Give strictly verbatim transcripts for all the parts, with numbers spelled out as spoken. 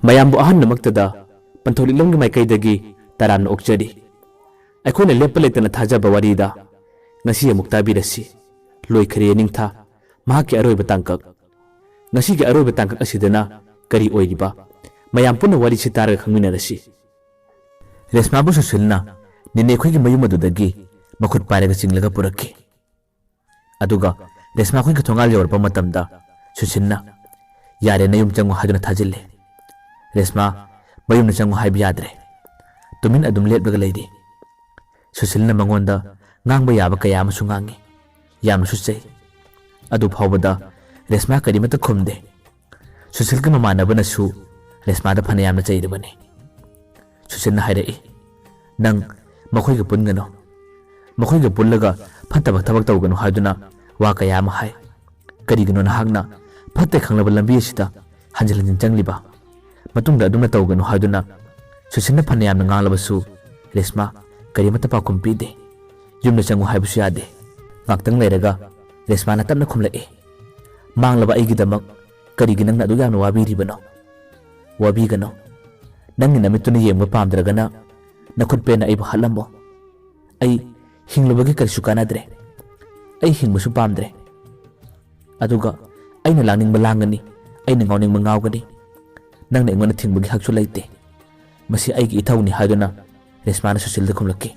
ꯃꯌꯥꯝꯕꯨ ꯑꯍꯥꯟꯕꯃꯛꯇꯗ ꯄꯟꯊꯧ ꯂꯤꯛꯂꯝꯒꯤ ꯃꯥꯏꯀꯩꯗꯒꯤ ꯇꯔꯥꯝꯅ ꯑꯣꯛꯆꯔꯤ꯫ ꯑꯩꯈꯣꯏꯅ ꯂꯦꯞꯄ ꯂꯩꯇꯅ ꯊꯥꯖꯕ ꯋꯥꯔꯤꯗ ꯉꯁꯤ ꯑꯃꯨꯛ ꯇꯥꯕꯤꯔꯁꯤ꯫ ꯂꯣꯏꯈꯔꯦ ꯅꯤꯡꯊꯥ, ꯃꯍꯥꯛꯀꯤ ꯑꯔꯣꯏꯕ ꯇꯥꯡꯀꯛ꯫ ꯉꯁꯤꯒꯤ ꯑꯔꯣꯏꯕ ꯇꯥꯡꯀꯛ ꯑꯁꯤꯗꯅ ꯀꯔꯤ ꯑꯣꯏꯔꯤꯕ? ꯃꯌꯥꯝ ꯄꯨꯟꯅ ꯋꯥꯔꯤꯁꯤ ꯇꯥꯔꯒ ꯈꯪꯃꯤꯟꯅꯔꯁꯤ꯫ ꯔꯦꯁꯃꯥꯕꯨ ꯁꯨꯁꯤꯜꯅ ꯅꯦꯅꯦ ꯑꯩꯈꯣꯏꯒꯤ ꯃꯌꯨꯝ ꯑꯗꯨꯗꯒꯤ ꯃꯈꯨꯠ ꯄꯥꯏꯔꯒ ꯆꯤꯡꯂꯒ ꯄꯨꯔꯛꯈꯤ꯫ ꯑꯗꯨꯒ ꯔꯦꯁꯃꯥ ꯑꯩꯈꯣꯏꯒꯤ ꯊꯣꯡꯒꯥꯜ ꯌꯧꯔꯛꯄ ꯃꯇꯝꯗ ꯁꯨꯁꯤꯜꯅ "ꯌꯥꯔꯦ, ꯅꯌꯨꯝ ꯆꯪꯉꯨ" ꯍꯥꯏꯗꯨꯅ ꯊꯥꯖꯤꯜꯂꯦ꯫ ꯔꯦꯁꯃꯥ ꯃꯌꯨꯝꯗ ꯆꯪꯉꯨ ꯍꯥꯏꯕ ꯌꯥꯗ꯭ꯔꯦ꯫ ꯇꯨꯃꯤꯟ ꯑꯗꯨꯝ ꯂꯦꯞꯂꯒ ꯂꯩꯔꯤ꯫ ꯁꯨꯁꯤꯜꯅ ꯃꯉꯣꯟꯗ ꯉꯥꯡꯕ ꯌꯥꯕ ꯀꯌꯥ ꯑꯃꯁꯨ ꯉꯥꯡꯉꯤ꯫ ꯌꯥꯝꯅꯁꯨ ꯆꯩ꯫ ꯑꯗꯨ ꯐꯥꯎꯕꯗ ꯔꯦꯁꯃꯥ ꯀꯔꯤꯃꯠꯇ ꯈꯨꯝꯗꯦ꯫ ꯁꯨꯁꯤꯜꯒꯤ ꯃꯃꯥꯟꯅꯕꯅꯁꯨ ꯔꯦꯁꯃꯥꯗ ꯐꯅ ꯌꯥꯝꯅ ꯆꯩꯔꯕꯅꯤ꯫ ꯁꯨꯁꯤꯜꯅ ꯍꯥꯏꯔꯛꯏ, "ꯅꯪ ꯃꯈꯣꯏꯒ ꯄꯨꯟꯒꯅꯨ꯫ ꯃꯈꯣꯏꯒ ꯄꯨꯜꯂꯒ ꯐꯠꯇꯕ ꯊꯕꯛ ꯇꯧꯒꯅꯨ ꯍꯥꯏꯗꯨꯅ ꯋꯥ ꯀꯌꯥ ꯑꯃ ꯍꯥꯏ꯫ ꯀꯔꯤꯒꯤꯅꯣ ꯅꯍꯥꯛꯅ ꯐꯠꯇꯦ ꯈꯪꯂꯕ ꯂꯝꯕꯤ ꯑꯁꯤꯗ ꯍꯟꯖꯤꯟ ꯍꯟꯖꯤꯟ ꯆꯪꯂꯤꯕ?" ꯃꯇꯨꯡꯗ ꯑꯗꯨꯝꯅ ꯇꯧꯒꯅꯨ ꯍꯥꯏꯗꯨꯅ ꯁꯨꯁꯤꯜꯅ ꯐꯅ ꯌꯥꯝꯅ ꯉꯥꯡꯂꯕꯁꯨ ꯔꯦꯁꯃꯥ ꯀꯔꯤꯃꯠꯇ ꯄꯥꯎꯈꯨꯝ ꯄꯤꯗꯦ꯫ ꯌꯨꯝꯗ ꯆꯪꯉꯨ ꯍꯥꯏꯕꯁꯨ ꯌꯥꯗꯦ꯫ ꯉꯥꯛꯇꯪ ꯂꯩꯔꯒ ꯔꯦꯁꯃꯥꯅ ꯇꯞꯅ ꯈꯨꯝꯂꯛꯏ, "ꯃꯥꯡꯂꯕ ꯑꯩꯒꯤꯗꯃꯛ ꯀꯔꯤꯒꯤ ꯅꯪꯅ ꯑꯗꯨꯛ ꯌꯥꯝꯅ ꯋꯥꯕꯤꯔꯤꯕꯅꯣ? ꯋꯥꯕꯤꯒꯅꯨ꯫ ꯅꯪꯒꯤ ꯅꯃꯤꯠꯇꯨꯅ ꯌꯦꯡꯕ ꯄꯥꯝꯗ꯭ꯔꯒꯅ ꯅꯈꯨꯠ ꯄꯦꯟꯅ ꯑꯩꯕꯨ ꯍꯥꯠꯂꯝꯃꯣ꯫ ꯑꯩ ꯍꯤꯡꯂꯨꯕꯒꯤ ꯀꯔꯤꯁꯨ ꯀꯥꯟꯅꯗ꯭ꯔꯦ꯫ ꯑꯩ ꯍꯤꯡꯕꯁꯨ ꯄꯥꯝꯗ꯭ꯔꯦ꯫ ꯑꯗꯨꯒ ꯑꯩꯅ ꯂꯥꯡꯅꯤꯡꯕ ꯂꯥꯡꯒꯅꯤ, ꯑꯩꯅ ꯉꯥꯎꯅꯤꯡꯕ ꯉꯥꯎꯒꯅꯤ꯫ ꯅꯪꯅ ꯑꯩꯉꯣꯟꯗ ꯊꯤꯡꯕꯒꯤ ꯍꯛꯁꯨ ꯂꯩꯇꯦ꯫ ꯃꯁꯤ ꯑꯩꯒꯤ ꯏꯊꯧꯅꯤ" ꯍꯥꯏꯗꯨꯅ ꯔꯦꯁꯃꯥꯅ ꯁꯨꯁꯤꯜꯗ ꯈꯨꯝꯂꯛꯈꯤ꯫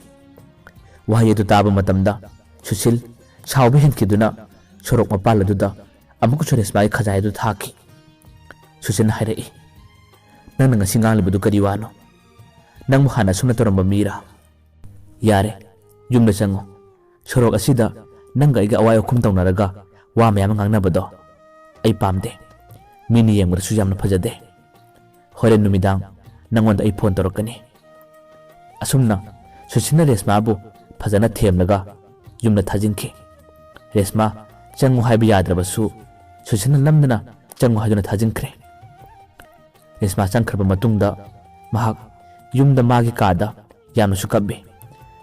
ꯋꯥꯍꯩ ꯑꯗꯨ ꯇꯥꯕ ꯃꯇꯝꯗ ꯁꯨꯁꯤꯜ ꯁꯥꯎꯕ ꯍꯦꯟꯈꯤꯗꯨꯅ ꯁꯣꯔꯣꯛ ꯃꯄꯥꯜ ꯑꯗꯨꯗ ꯑꯃꯨꯛꯀꯁꯨ ꯔꯦꯁꯃꯥꯒꯤ ꯈꯖꯥꯏ ꯑꯗꯨ ꯊꯥꯈꯤ꯫ ꯁꯨꯁꯤꯜꯅ ꯍꯥꯏꯔꯛꯏ, "ꯅꯪꯅ ꯉꯁꯤ ꯉꯥꯡꯂꯤꯕꯗꯨ ꯀꯔꯤ ꯋꯥꯅꯣ? ꯅꯪꯕꯨ ꯍꯥꯟꯅ ꯑꯁꯨꯝꯅ ꯇꯧꯔꯝꯕ ꯃꯤꯔꯥ? ꯌꯥꯔꯦ, ꯌꯨꯝꯗ ꯆꯪꯉꯨ꯫ ꯁꯣꯔꯣꯛ ꯑꯁꯤꯗ ꯅꯪꯒ ꯑꯩꯒ ꯑꯋꯥꯏ ꯑꯈꯨꯝ ꯇꯧꯅꯔꯒ ꯋꯥ ꯃꯌꯥꯝ ꯉꯥꯡꯅꯕꯗꯣ ꯑꯩ ꯄꯥꯝꯗꯦ꯫ ꯃꯤꯅ ꯌꯦꯡꯕꯗꯁꯨ ꯌꯥꯝꯅ ꯐꯖꯗꯦ꯫ ꯍꯣꯔꯦꯟ ꯅꯨꯃꯤꯗꯥꯡ ꯅꯪꯉꯣꯟꯗ ꯑꯩ ꯐꯣꯟ ꯇꯧꯔꯛꯀꯅꯤ"꯫ ꯑꯁꯨꯝꯅ ꯁꯨꯁꯤꯜꯅ ꯔꯦꯁꯃꯥꯕꯨ ꯐꯖꯅ ꯊꯦꯝꯂꯒ ꯌꯨꯝꯗ ꯊꯥꯖꯤꯟꯈꯤ꯫ ꯔꯦꯁꯃꯥ ꯆꯪꯉꯨ ꯍꯥꯏꯕ ꯌꯥꯗ꯭ꯔꯕꯁꯨ ꯁꯨꯁꯤꯜꯅ ꯅꯝꯗꯅ ꯆꯪꯉꯨ ꯍꯥꯏꯗꯨꯅ ꯊꯥꯖꯤꯟꯈ꯭ꯔꯦ꯫ ꯔꯦꯁꯃꯥ ꯆꯪꯈ꯭ꯔꯕ ꯃꯇꯨꯡꯗ ꯃꯍꯥꯛ ꯌꯨꯝꯗ ꯃꯥꯒꯤ ꯀꯥꯗ ꯌꯥꯝꯅꯁꯨ ꯀꯞꯄꯤ꯫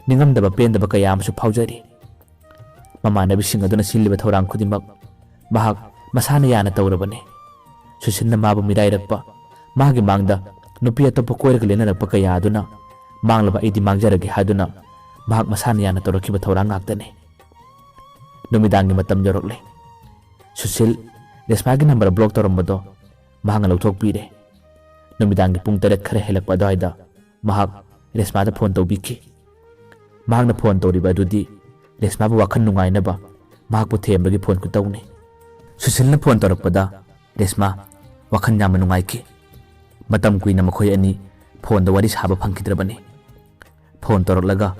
ꯅꯤꯡꯉꯝꯗꯕ ꯄꯦꯟꯗꯕ ꯀꯌꯥ ꯑꯃꯁꯨ ꯐꯥꯎꯖꯔꯤ꯫ ꯃꯃꯥꯟꯅꯕꯤꯁꯤꯡ ꯑꯗꯨꯅ ꯁꯤꯜꯂꯤꯕ ꯊꯧꯔꯥꯡ ꯈꯨꯗꯤꯡꯃꯛ ꯃꯍꯥꯛ ꯃꯁꯥꯅ ꯌꯥꯅ ꯇꯧꯔꯕꯅꯤ꯫ ꯁꯨꯁꯤꯜꯅ ꯃꯥꯕꯨ ꯃꯤꯔꯥꯏꯔꯛꯄ, ꯃꯥꯒꯤ ꯃꯥꯡꯗ ꯅꯨꯄꯤ ꯑꯇꯣꯞꯄ ꯀꯣꯏꯔꯒ ꯂꯦꯟꯅꯔꯛꯄ ꯀꯌꯥ ꯑꯗꯨꯅ ꯃꯥꯡꯂꯕ ꯑꯩꯗꯤ ꯃꯥꯡꯖꯔꯒꯦ ꯍꯥꯏꯗꯨꯅ ꯃꯍꯥꯛ ꯃꯁꯥꯅ ꯌꯥꯅ ꯇꯧꯔꯛꯈꯤꯕ ꯊꯧꯔꯥꯡ ꯉꯥꯛꯇꯅꯤ꯫ ꯅꯨꯃꯤꯗꯥꯡꯒꯤ ꯃꯇꯝ ꯌꯧꯔꯛꯂꯦ꯫ ꯁꯨꯁꯤꯜ ꯔꯦꯁꯃꯥꯒꯤ ꯅꯝꯕꯔ ꯕ꯭ꯂꯣꯛ ꯇꯧꯔꯝꯕꯗꯣ ꯃꯍꯥꯛꯅ ꯂꯧꯊꯣꯛꯄꯤꯔꯦ꯫ ꯅꯨꯃꯤꯗꯥꯡꯒꯤ ꯄꯨꯡ ꯇꯔꯦꯠ ꯈꯔ ꯍꯦꯜꯂꯛꯄ ꯑꯗꯨꯋꯥꯏꯗ ꯃꯍꯥꯛ ꯔꯦꯁꯃꯥꯗ ꯐꯣꯟ ꯇꯧꯕꯤꯈꯤ꯫ ꯃꯍꯥꯛꯅ ꯐꯣꯟ ꯇꯧꯔꯤꯕ ꯑꯗꯨꯗꯤ ꯔꯦꯁꯃꯥꯕꯨ ꯋꯥꯈꯜ ꯅꯨꯡꯉꯥꯏꯅꯕ ꯃꯍꯥꯛꯄꯨ ꯊꯦꯝꯕꯒꯤ ꯐꯣꯟ ꯈꯨꯇꯧꯅꯤ꯫ ꯁꯨꯁꯤꯜꯅ ꯐꯣꯟ ꯇꯧꯔꯛꯄꯗ ꯔꯦꯁꯃꯥ ꯋꯥꯈꯜ ꯌꯥꯝꯅ ꯅꯨꯡꯉꯥꯏꯈꯤ꯫ ꯃꯇꯝ ꯀꯨꯏꯅ ꯃꯈꯣꯏ ꯑꯅꯤ ꯐꯣꯟꯗ ꯋꯥꯔꯤ ꯁꯥꯕ ꯐꯪꯈꯤꯗ꯭ꯔꯕꯅꯤ꯫ ꯐꯣꯟ ꯇꯧꯔꯛꯂꯒ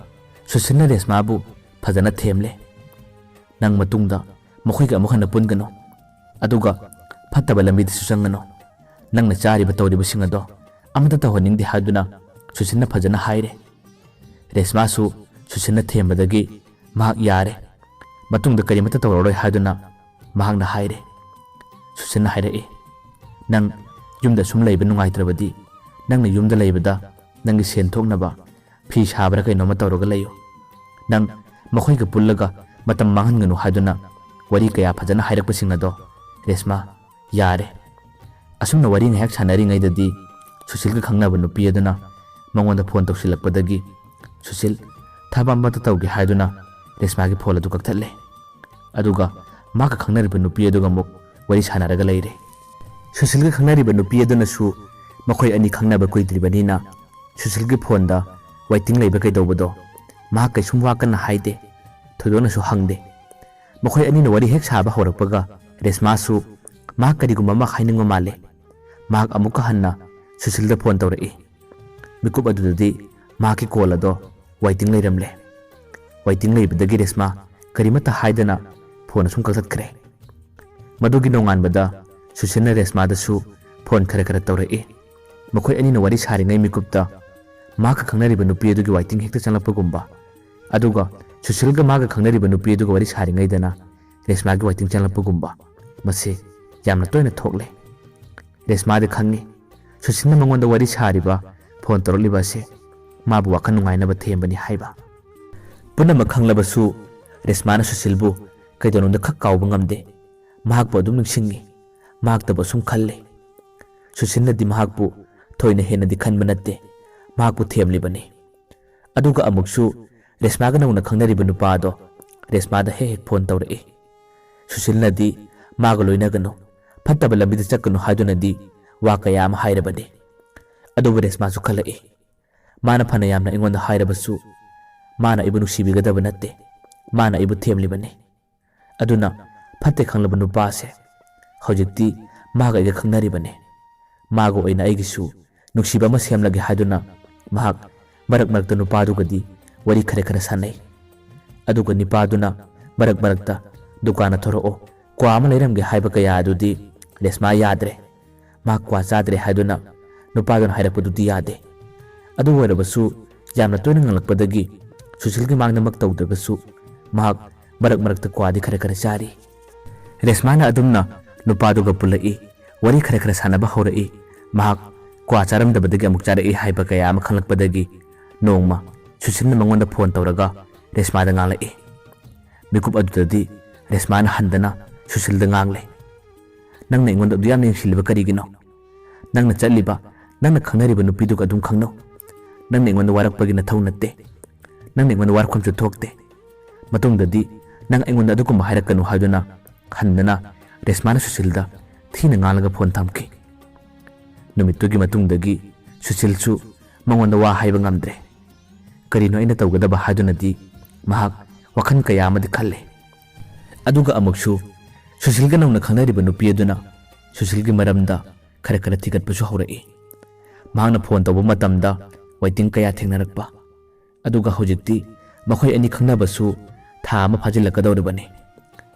ꯁꯨꯁꯤꯜꯅ ꯔꯦꯁꯃꯥꯕꯨ ꯐꯖꯅ ꯊꯦꯝꯂꯦ꯫ "ꯅꯪ ꯃꯇꯨꯡꯗ ꯃꯈꯣꯏꯒ ꯑꯃꯨꯛ ꯍꯟꯅ ꯄꯨꯟꯒꯅꯨ, ꯑꯗꯨꯒ ꯐꯠꯇꯕ ꯂꯝꯕꯤꯗꯁꯨ ꯆꯪꯒꯅꯨ꯫ ꯅꯪꯅ ꯆꯥꯔꯤꯕ ꯇꯧꯔꯤꯕꯁꯤꯡ ꯑꯗꯣ ꯑꯃꯠꯇ ꯇꯧꯍꯟꯅꯤꯡꯗꯦ" ꯍꯥꯏꯗꯨꯅ ꯁꯨꯁꯤꯜꯅ ꯐꯖꯅ ꯍꯥꯏꯔꯦ꯫ ꯔꯦꯁꯃꯥꯁꯨ ꯁꯨꯁꯤꯜꯅ ꯊꯦꯝꯕꯗꯒꯤ ꯃꯍꯥꯛ ꯌꯥꯔꯦ, ꯃꯇꯨꯡꯗ ꯀꯔꯤꯃꯠꯇ ꯇꯧꯔꯔꯣꯏ ꯍꯥꯏꯗꯨꯅ ꯃꯍꯥꯛꯅ ꯍꯥꯏꯔꯦ꯫ ꯁꯨꯁꯤꯜꯅ ꯍꯥꯏꯔꯛꯏ, "ꯅꯪ ꯌꯨꯝꯗ ꯁꯨꯝ ꯂꯩꯕ ꯅꯨꯡꯉꯥꯏꯇ꯭ꯔꯕꯗꯤ ꯅꯪꯅ ꯌꯨꯝꯗ ꯂꯩꯕꯗ ꯅꯪꯒꯤ ꯁꯦꯟ ꯊꯣꯛꯅꯕ ꯐꯤ ꯁꯥꯕ꯭ꯔꯥ ꯀꯩꯅꯣꯝꯃ ꯇꯧꯔꯒ ꯂꯩꯌꯨ꯫ ꯅꯪ ꯃꯈꯣꯏꯒ ꯄꯨꯜꯂꯒ ꯃꯇꯝ ꯃꯥꯡꯍꯟꯒꯅꯨ" ꯍꯥꯏꯗꯨꯅ ꯋꯥꯔꯤ ꯀꯌꯥ ꯐꯖꯅ ꯍꯥꯏꯔꯛꯄꯁꯤꯡ ꯑꯗꯣ ꯔꯦꯁꯃꯥ ꯌꯥꯔꯦ꯫ ꯑꯁꯨꯝꯅ ꯋꯥꯔꯤ ꯉꯥꯏꯍꯥꯛ ꯁꯥꯟꯅꯔꯤꯉꯩꯗꯗꯤ ꯁꯨꯁꯤꯜꯒ ꯈꯪꯅꯕ ꯅꯨꯄꯤ ꯑꯗꯨꯅ ꯃꯉꯣꯟꯗ ꯐꯣꯟ ꯇꯧꯁꯤꯜꯂꯛꯄꯗꯒꯤ ꯁꯨꯁꯤꯜ ꯊꯕꯛ ꯑꯃꯠꯇ ꯇꯧꯒꯦ ꯍꯥꯏꯗꯨꯅ ꯔꯦꯁꯃꯥꯒꯤ ꯐꯣꯟ ꯑꯗꯨ ꯀꯛꯊꯠꯂꯦ꯫ ꯑꯗꯨꯒ ꯃꯍꯥꯛꯀ ꯈꯪꯅꯔꯤꯕ ꯅꯨꯄꯤ ꯑꯗꯨꯒ ꯑꯃꯨꯛ ꯋꯥꯔꯤ ꯁꯥꯟꯅꯔꯒ ꯂꯩꯔꯦ꯫ ꯁꯨꯁꯤꯜꯒ ꯈꯪꯅꯔꯤꯕ ꯅꯨꯄꯤ ꯑꯗꯨꯅꯁꯨ ꯃꯈꯣꯏ ꯑꯅꯤ ꯈꯪꯅꯕ ꯀꯨꯏꯗ꯭ꯔꯤꯕꯅꯤꯅ ꯁꯨꯁꯤꯜꯒꯤ ꯐꯣꯟꯗ ꯋꯦꯇꯤꯡ ꯂꯩꯕ ꯀꯩꯗꯧꯕꯗꯣ ꯃꯍꯥꯛ ꯀꯩꯁꯨꯝ ꯋꯥ ꯀꯟꯅ ꯍꯥꯏꯗꯦ, ꯊꯣꯏꯗꯣꯛꯅꯁꯨ ꯍꯪꯗꯦ꯫ ꯃꯈꯣꯏ ꯑꯅꯤꯅ ꯋꯥꯔꯤ ꯍꯦꯛ ꯁꯥꯕ ꯍꯧꯔꯛꯄꯒ ꯔꯦꯁꯃꯥꯁꯨ ꯃꯍꯥꯛ ꯀꯔꯤꯒꯨꯝꯕ ꯑꯃ ꯍꯥꯏꯅꯤꯡꯕ ꯃꯥꯜꯂꯦ꯫ ꯃꯍꯥꯛ ꯑꯃꯨꯛꯀ ꯍꯟꯅ ꯁꯨꯁꯤꯜꯗ ꯐꯣꯟ ꯇꯧꯔꯛꯏ꯫ ꯃꯤꯀꯨꯞ ꯑꯗꯨꯗꯗꯤ ꯃꯍꯥꯛꯀꯤ ꯀꯣꯜ ꯑꯗꯣ ꯋꯦꯇꯤꯡ ꯂꯩꯔꯝꯂꯦ꯫ ꯋꯦꯇꯤꯡ ꯂꯩꯕꯗꯒꯤ ꯔꯦꯁꯃꯥ ꯀꯔꯤꯃꯠꯇ ꯍꯥꯏꯗꯅ ꯐꯣꯟ ꯑꯁꯨꯝ ꯀꯛꯊꯠꯈ꯭ꯔꯦ꯫ ꯃꯗꯨꯒꯤ ꯅꯣꯡꯉꯥꯟꯕꯗ ꯁꯨꯁꯤꯜꯅ ꯔꯦꯁꯃꯥꯗꯁꯨ ꯐꯣꯟ ꯈꯔ ꯈꯔ ꯇꯧꯔꯛꯏ꯫ ꯃꯈꯣꯏ ꯑꯅꯤꯅ ꯋꯥꯔꯤ ꯁꯥꯔꯤꯉꯩ ꯃꯤꯀꯨꯞꯇ ꯃꯍꯥꯛꯀ ꯈꯪꯅꯔꯤꯕ ꯅꯨꯄꯤ ꯑꯗꯨꯒꯤ ꯋꯦꯇꯤꯡ ꯍꯦꯛꯇ ꯆꯪꯂꯛꯄꯒꯨꯝꯕ, ꯑꯗꯨꯒ ꯁꯨꯁꯤꯜꯒ ꯃꯥꯒ ꯈꯪꯅꯔꯤꯕ ꯅꯨꯄꯤ ꯑꯗꯨꯒ ꯋꯥꯔꯤ ꯁꯥꯔꯤꯉꯩꯗꯅ ꯔꯦꯁꯃꯥꯒꯤ ꯋꯦꯇꯤꯡ ꯆꯪꯂꯛꯄꯒꯨꯝꯕ, ꯃꯁꯤ ꯌꯥꯝꯅ ꯇꯣꯏꯅ ꯊꯣꯛꯂꯦ꯫ ꯔꯦꯁꯃꯥꯗꯤ ꯈꯪꯏ, ꯁꯨꯁꯤꯜꯅ ꯃꯉꯣꯟꯗ ꯋꯥꯔꯤ ꯁꯥꯔꯤꯕ, ꯐꯣꯟ ꯇꯧꯔꯛꯂꯤꯕ ꯑꯁꯤ ꯃꯥꯕꯨ ꯋꯥꯈꯜ ꯅꯨꯡꯉꯥꯏꯅꯕ ꯊꯦꯝꯕꯅꯤ ꯍꯥꯏꯕ꯫ ꯄꯨꯝꯅꯃꯛ ꯈꯪꯂꯕꯁꯨ ꯔꯦꯁꯃꯥꯅ ꯁꯨꯁꯤꯜꯕꯨ ꯀꯩꯗꯧꯅꯨꯡꯗ ꯈꯛ ꯀꯥꯎꯕ ꯉꯝꯗꯦ꯫ ꯃꯍꯥꯛꯄꯨ ꯑꯗꯨꯝ ꯅꯤꯡꯁꯤꯡꯏ꯫ ꯃꯍꯥꯛꯇꯕꯨ ꯑꯁꯨꯝ ꯈꯜꯂꯤ꯫ ꯁꯨꯁꯤꯜꯅꯗꯤ ꯃꯍꯥꯛꯄꯨ ꯊꯣꯏꯅ ꯍꯦꯟꯅꯗꯤ ꯈꯟꯕ ꯅꯠꯇꯦ, ꯃꯍꯥꯛꯄꯨ ꯊꯦꯝꯂꯤꯕꯅꯤ꯫ ꯑꯗꯨꯒ ꯑꯃꯨꯛꯁꯨ ꯔꯦꯁꯃꯥꯒ ꯅꯧꯅ ꯈꯪꯅꯔꯤꯕ ꯅꯨꯄꯥ ꯑꯗꯣ ꯔꯦꯁꯃꯥꯗ ꯍꯦꯛ ꯍꯦꯛ ꯐꯣꯟ ꯇꯧꯔꯛꯏ꯫ ꯁꯨꯁꯤꯜꯅꯗꯤ ꯃꯥꯒ ꯂꯣꯏꯅꯒꯅꯨ, ꯐꯠꯇꯕ ꯂꯝꯕꯤꯗ ꯆꯠꯀꯅꯨ ꯍꯥꯏꯗꯨꯅꯗꯤ ꯋꯥ ꯀꯌꯥ ꯑꯃ ꯍꯥꯏꯔꯕꯅꯤ꯫ ꯑꯗꯨꯕꯨ ꯔꯦꯁꯃꯥꯁꯨ ꯈꯜꯂꯛꯏ, ꯃꯥꯅ ꯐꯅ ꯌꯥꯝꯅ ꯑꯩꯉꯣꯟꯗ ꯍꯥꯏꯔꯕꯁꯨ ꯃꯥꯅ ꯑꯩꯕꯨ ꯅꯨꯡꯁꯤꯕꯤꯒꯗꯕ ꯅꯠꯇꯦ, ꯃꯥꯅ ꯑꯩꯕꯨ ꯊꯦꯝꯂꯤꯕꯅꯤ꯫ ꯑꯗꯨꯅ ꯐꯠꯇꯦ ꯈꯪꯂꯕ ꯅꯨꯄꯥꯁꯦ ꯍꯧꯖꯤꯛꯇꯤ ꯃꯥꯒ ꯑꯩꯒ ꯈꯪꯅꯔꯤꯕꯅꯤ꯫ ꯃꯥꯒ ꯑꯣꯏꯅ ꯑꯩꯒꯤꯁꯨ ꯅꯨꯡꯁꯤꯕ ꯑꯃ ꯁꯦꯝꯂꯒꯦ ꯍꯥꯏꯗꯨꯅ ꯃꯍꯥꯛ ꯃꯔꯛ ꯃꯔꯛꯇ ꯅꯨꯄꯥꯗꯨꯒꯗꯤ ꯋꯥꯔꯤ ꯈꯔ ꯈꯔ ꯁꯥꯟꯅꯩ꯫ ꯑꯗꯨꯒ ꯅꯨꯄꯥꯗꯨꯅ ꯃꯔꯛ ꯃꯔꯛꯇ "ꯗꯨꯀꯥꯟꯗ ꯊꯣꯔꯛꯑꯣ, ꯀ꯭ꯋꯥ ꯑꯃ ꯂꯩꯔꯝꯒꯦ" ꯍꯥꯏꯕ ꯀꯌꯥ ꯑꯗꯨꯗꯤ ꯔꯦꯁꯃꯥ ꯌꯥꯗ꯭ꯔꯦ꯫ ꯃꯍꯥꯛ ꯀ꯭ꯋꯥ ꯆꯥꯗ꯭ꯔꯦ ꯍꯥꯏꯗꯨꯅ ꯅꯨꯄꯥꯗꯨꯅ ꯍꯥꯏꯔꯛꯄꯗꯨꯗꯤ ꯌꯥꯗꯦ꯫ ꯑꯗꯨ ꯑꯣꯏꯔꯕꯁꯨ ꯌꯥꯝꯅ ꯇꯣꯏꯅ ꯉꯪꯂꯛꯄꯗꯒꯤ ꯁꯨꯁꯤꯜꯒꯤ ꯃꯥꯡꯗꯃꯛ ꯇꯧꯗ꯭ꯔꯒꯁꯨ ꯃꯍꯥꯛ ꯃꯔꯛ ꯃꯔꯛꯇ ꯀ꯭ꯋꯥꯗꯤ ꯈꯔ ꯈꯔ ꯆꯥꯔꯤ꯫ ꯔꯦꯁꯃꯥꯅ ꯑꯗꯨꯝꯅ ꯅꯨꯄꯥꯗꯨꯒ ꯄꯨꯜꯂꯛꯏ, ꯋꯥꯔꯤ ꯈꯔ ꯈꯔ ꯁꯥꯟꯅꯕ ꯍꯧꯔꯛꯏ꯫ ꯃꯍꯥꯛ ꯀ꯭ꯋꯥ ꯆꯥꯔꯝꯗꯕꯗꯒꯤ ꯑꯃꯨꯛ ꯆꯥꯔꯛꯏ ꯍꯥꯏꯕ ꯀꯌꯥ ꯑꯃ ꯈꯪꯂꯛꯄꯗꯒꯤ ꯅꯣꯡꯃ ꯁꯨꯁꯤꯜꯅ ꯃꯉꯣꯟꯗ ꯐꯣꯟ ꯇꯧꯔꯒ ꯔꯦꯁꯃꯥꯗ ꯉꯥꯡꯂꯛꯏ꯫ ꯃꯤꯀꯨꯞ ꯑꯗꯨꯗꯗꯤ ꯔꯦꯁꯃꯥꯅ ꯍꯟꯗꯅ ꯁꯨꯁꯤꯜꯗ ꯉꯥꯡꯂꯦ, "ꯅꯪꯅ ꯑꯩꯉꯣꯟꯗ ꯑꯗꯨ ꯌꯥꯝꯅ ꯌꯦꯡꯁꯤꯜꯂꯤꯕ ꯀꯔꯤꯒꯤꯅꯣ? ꯅꯪꯅ ꯆꯠꯂꯤꯕ, ꯅꯪꯅ ꯈꯪꯅꯔꯤꯕ ꯅꯨꯄꯤꯗꯨꯒ ꯑꯗꯨꯝ ꯈꯪꯅꯧ꯫ ꯅꯪꯅ ꯑꯩꯉꯣꯟꯗ ꯋꯥꯔꯛꯄꯒꯤ ꯅꯊꯧ ꯅꯠꯇꯦ꯫ ꯅꯪꯅ ꯑꯩꯉꯣꯟꯗ ꯋꯥꯔꯛꯐꯝꯁꯨ ꯊꯣꯛꯇꯦ꯫ ꯃꯇꯨꯡꯗꯗꯤ ꯅꯪ ꯑꯩꯉꯣꯟꯗ ꯑꯗꯨꯒꯨꯝꯕ ꯍꯥꯏꯔꯛꯀꯅꯨ" ꯍꯥꯏꯗꯨꯅ ꯍꯟꯗꯅ ꯔꯦꯁꯃꯥꯅ ꯁꯨꯁꯤꯜꯗ ꯊꯤꯅ ꯉꯥꯡꯂꯒ ꯐꯣꯟ ꯊꯝꯈꯤ꯫ ꯅꯨꯃꯤꯠꯇꯨꯒꯤ ꯃꯇꯨꯡꯗꯒꯤ ꯁꯨꯁꯤꯜꯁꯨ ꯃꯉꯣꯟꯗ ꯋꯥ ꯍꯥꯏꯕ ꯉꯝꯗ꯭ꯔꯦ꯫ ꯀꯔꯤꯅꯣ ꯑꯩꯅ ꯇꯧꯒꯗꯕ ꯍꯥꯏꯗꯨꯅꯗꯤ ꯃꯍꯥꯛ ꯋꯥꯈꯜ ꯀꯌꯥ ꯑꯃꯗꯤ ꯈꯜꯂꯦ꯫ ꯑꯗꯨꯒ ꯑꯃꯨꯛꯁꯨ ꯁꯨꯁꯤꯜꯒ ꯅꯧꯅ ꯈꯪꯅꯔꯤꯕ ꯅꯨꯄꯤ ꯑꯗꯨꯅ ꯁꯨꯁꯤꯜꯒꯤ ꯃꯔꯝꯗ ꯈꯔ ꯈꯔ ꯊꯤꯒꯠꯄꯁꯨ ꯍꯧꯔꯛꯏ꯫ ꯃꯍꯥꯛꯅ ꯐꯣꯟ ꯇꯧꯕ ꯃꯇꯝꯗ waiting ꯀꯌꯥ ꯊꯦꯡꯅꯔꯛꯄ꯫ ꯑꯗꯨꯒ ꯍꯧꯖꯤꯛꯇꯤ ꯃꯈꯣꯏ ꯑꯅꯤ ꯈꯪꯅꯕꯁꯨ ꯊꯥ ꯑꯃ ꯐꯥꯖꯤꯜꯂꯛꯀꯗꯧꯔꯤꯕꯅꯤ꯫